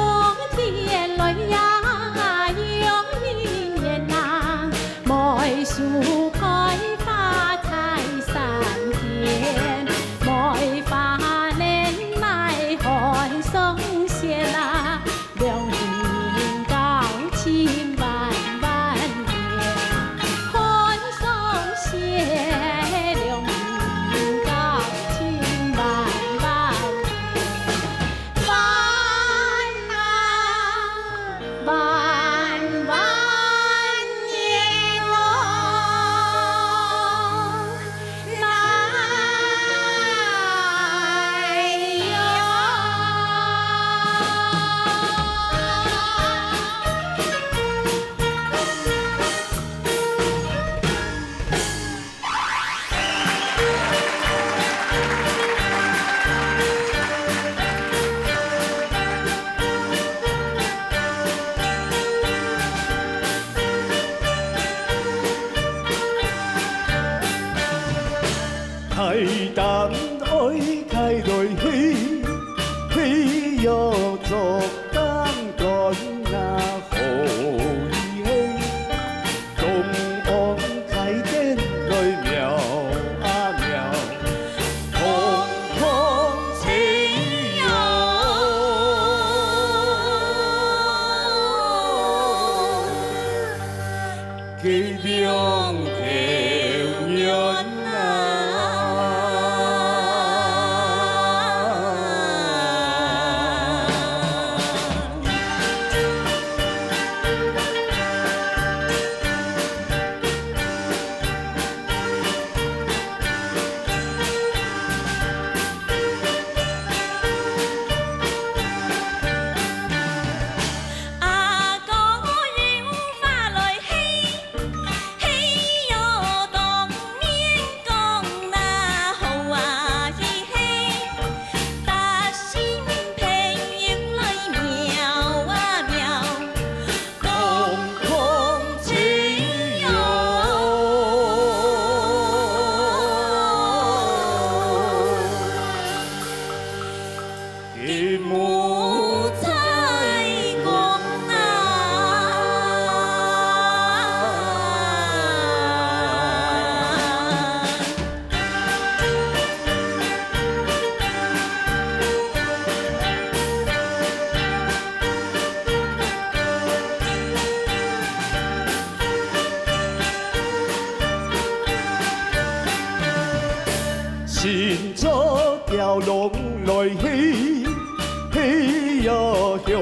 天來呀，又一年啊，梅樹開花在山間，梅花輪來寒霜雪啊，兩人交情萬萬年，寒霜雪，兩人交情萬萬年。 萬啊，萬萬年哦，來喲。 大擔愛㧡來去，去又做擔竿啊，好意嘿。 東岸開店來廟啊廟，通通齊喲。計量條源啊。菊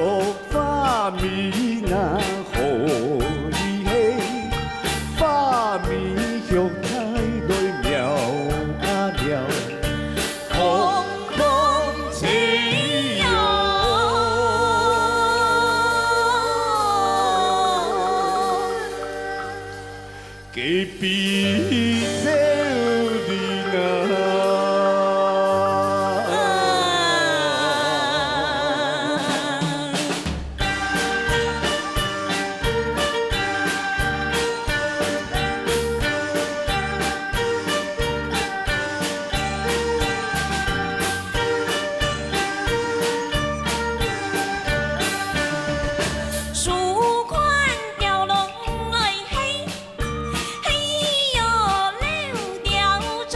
花美哪好意嘿，花美菊開來妙啊妙，空空吹喲。 隔壁走離啊。树冠吊落來嘿， 嘿喲，溜調轉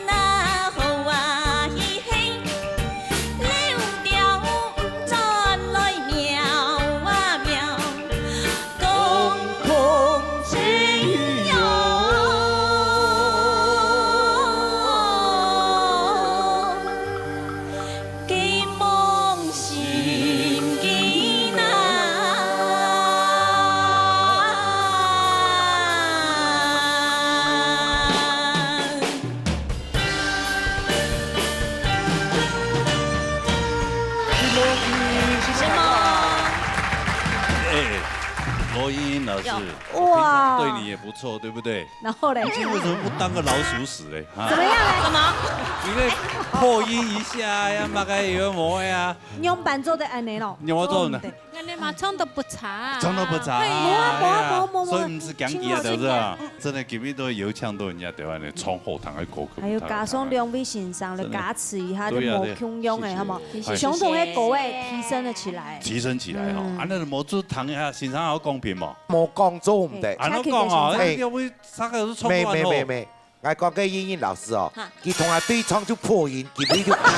啊，好啊，嘿嘿，溜調轉來妙啊妙，空空吹喲。 寄望心間啊。什麼？哎，羅英英老師，有。平常對你也不錯，對不對？然後嘞？你今天為什麼不當個老鼠屎嘞？啊？怎麼樣嘞？什麼？你該破音一下呀，嘛該有麼个啊？ 仰般做得恁呢咯？仰般做呢？做毋得。恁呢嘛，唱得不差啊。唱得不差啊，對呀。無啊，無啊，哎呀，無啊，無啊，無啊。所以毋使驚佢啊，真的，對不對？真的，今日都有請到人家台灣的唱好聽的歌曲。還有加上兩位先生的加持一下，真的。就無共樣的，對呀，對。好無？謝謝。相同的歌位提升了起來。提升起來吼，嗯。啊，該無就聽一下，先生還有公平無？無講做毋得。嘿，啊，恁講哦，哎，兩位三個都唱到恁好。沒，沒，沒，沒。 𠊎講个英英老師哦，哈。佢同𠊎對唱就破音，佢尾就破音。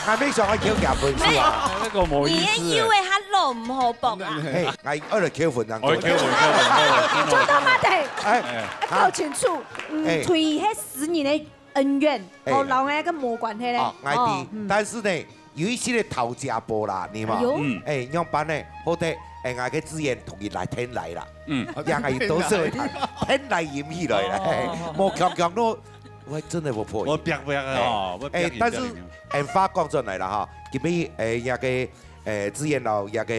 𠊎沒想到扣佢分數啊。那個無意思欸。你个腰仔較老，毋好綁啊。嘿，𠊎愛來扣分正對。哦，扣分，扣分，扣分。做到嘛得，哎，哎。搞清楚，嗯，哎。對，係私人的恩怨，哎。哦，摎𠊎个無關係咧。哦，𠊎知，哦，嗯。但是呢， 有一些个討價波啦，你嘛，哎喲。嗯。哎，仰般呢？好得，哎，𠊎个資源同佢來添來啦。嗯。讓佢多少會談，添來引起來啦，哦。嘿，無強強咯，我真的無破音。我逼逼个哦，哎，我逼佢哎，但是，逼佢。哎，話講轉來啦哈，今日，哎，那個，哎，資源咯，那個，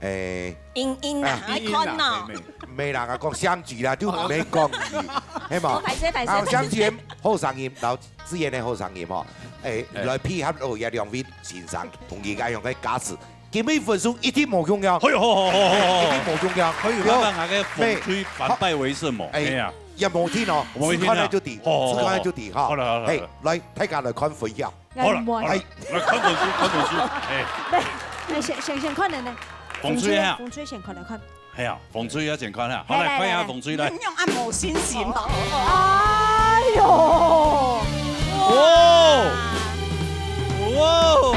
哎，英英啊，啊，愛看喏。英英啊，妹妹。 毋係啦，𠊎講相聚啦，就毋免講佢，係無？哦，歹勢，歹勢，啊，相聚个好聲音，然後自然个好聲音吼，誒，誒。來配合到這兩位先生，同佢个用个價值，今日分數一定無共樣。哎喲，好，好，好，好，好。一定無共樣。可以慢慢拿个紅隊反敗為勝無？哎，哎呀。也無定哦，無定啊。試看下就知，好，好，好。試看下就知哈。好了，好了，好了。哎，來，大家來看分曉。 好了，好了，哎。來看本書，看本書。哎。來，來，先，先，先看人呢。紅隊啊。紅隊先看來看。哎呀，紅隊要先看啊。好，來，來，來，看一下紅隊來。你用恁無信心哦。哎喲。哇！哇！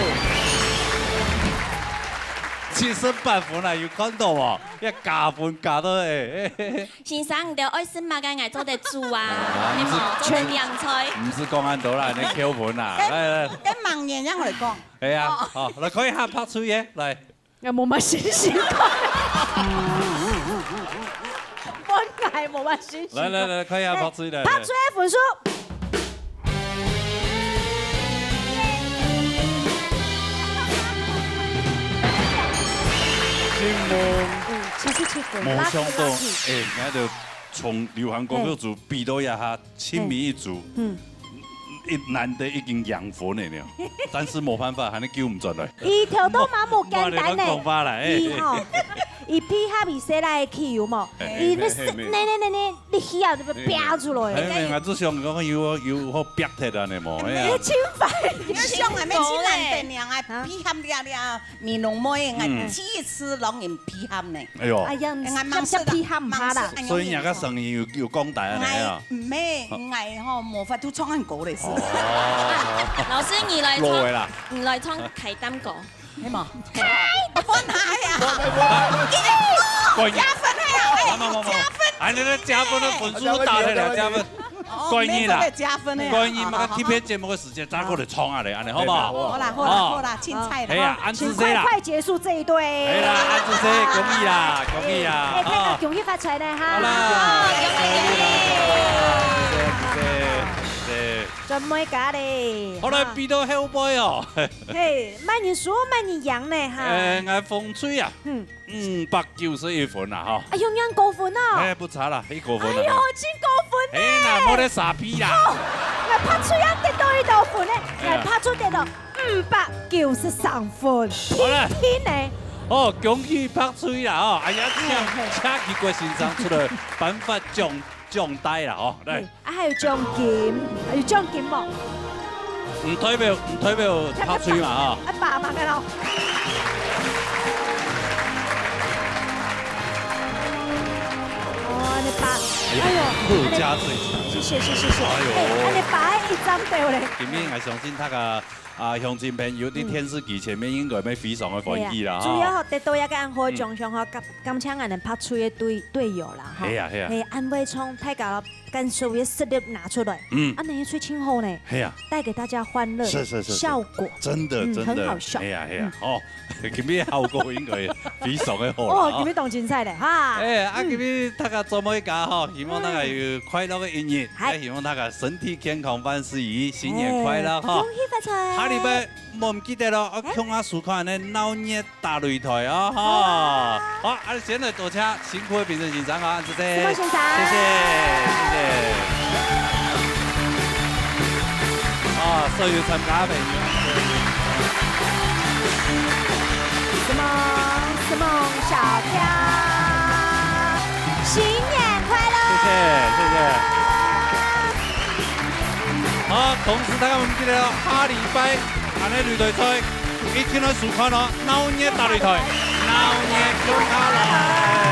七十八分啊，有看到無？要加分加到，哎，哎，哎。 先生，你兜愛食麼个，𠊎做得煮啊，啊，係無？做得點菜。毋使講恁多啦，你扣分啦，來，來。該盲人讓我來講。哎呀，哦。好，來看一下白隊个，來。𠊎無麼信心。本來無麼信心。來，來，來，看一下白隊，來，來。白隊个分數。 真無，嗯，七十七分，無想到，lucky，lucky。哎，人家就從流行歌曲組比到這下，親民一組，嗯。一男的已經贏分了呢，但是無辦法，還係救毋轉來。佢跳到嘛無簡單呢。無，無，你講話啦，哎。佢吼，佢配合佢細倈个曲有無？哎，佢那是，哎，哎，那，那，那，那， 你氣啊，就會飆出來。哎，哎，哎，我只想講有，有好逼忒啊，你無？哎呀。你清白，你想啊，你清白咧。啊？配合了了，美濃妹，嗯。第一次攏人配合呢。哎喲。哎呀，哎，𠊎忙死啦，接，接配合毋怕啦。忙死，所以人家聲音有，有講大啊，你啊。𠊎，毋係，𠊎吼，無法度唱恁高咧，是。哦。老師，你來唱，落尾啦。你來唱開擔歌。 係無？開！我哪呀？加分係啊，喂，加分係啊，喂，加分！哎，你个加分个分數打起來，加分。哦，哦，過年啦。免費个加分个啊。過年嘛，好，好，特別節目个時間，再過來唱下咧，恁呢好毋好？好啦，好啦，哦。好啦，凊彩啦，係啊，哈。恁仔細啦。請快快結束這一對。係啦，恁仔細，恭喜啦，恭喜啦，哎，大家哦。恭喜發財咧，哈。好啦。哦，恭喜，恭喜。謝謝，謝謝，謝謝。專門家咧，好來，哈。比到後背哦。嘿，麼人輸，麼人贏呢，哈。哎，𠊎紅隊啊。嗯。 五百九十一分啦，吼。哎喲，恁高分啊！哎，不差啦，一高分啦。哎喲，真高分呢！哎，那無得沙比啦。哦，𠊎白隊也得到一高分呢，哎呀。𠊎白隊得到五百九十三分，好了。平平呢。哦，恭喜白隊啦，哦，哎呀，嘿，嘿。請，請奇怪先生出來頒發獎，獎牌啦，哦，來。嘿。 啊，還有獎金，啊，有獎金無？毋代表，毋代表白隊嘛，吼。啊，爸爸个咯。哦，恁呢爸，哎喲，哎喲，好加水。謝謝，謝謝，謝謝。哎喲。哎，恁呢爸一張票咧。今日𠊎相信大家，啊，鄉親朋友在電視機前面應該會非常个歡喜啦，係啊，吼。主要吼，得到一個恁好个獎項吼，嗯。感，感謝𠊎等白隊个隊，隊友啦，吼。係啊，係啊。係，恁會唱大家 將所有个實力拿出來，嗯。啊，恁呢就盡好呢，係啊。帶給大家歡樂，是，是，是，是。效果，真的，嗯，真的。很好笑。係啊，係啊，嗯。哦，今日效果應該非常个好啦，哦，哦。今日當精彩咧，哈。哎，啊，嗯。今日大家做麼个吼，希望大家有快樂个一日，嗯。也希望大家身體健康，萬事如意，新年快樂，哎，哈。恭喜發財。下禮拜 莫毋記得咯，愛共下收看呢鬧熱大擂台哦，吼。好啊。好，啊，先來多謝辛苦个評審先生啊，謝謝。思夢先生。謝謝，謝謝。啊，所有參加个朋友。思夢，思夢小跳，新年快樂！謝謝，謝謝。 好，同時大家毋記得哦，下禮拜恁呢擂台賽，一定愛收看哦，鬧熱大擂台，鬧熱共下來。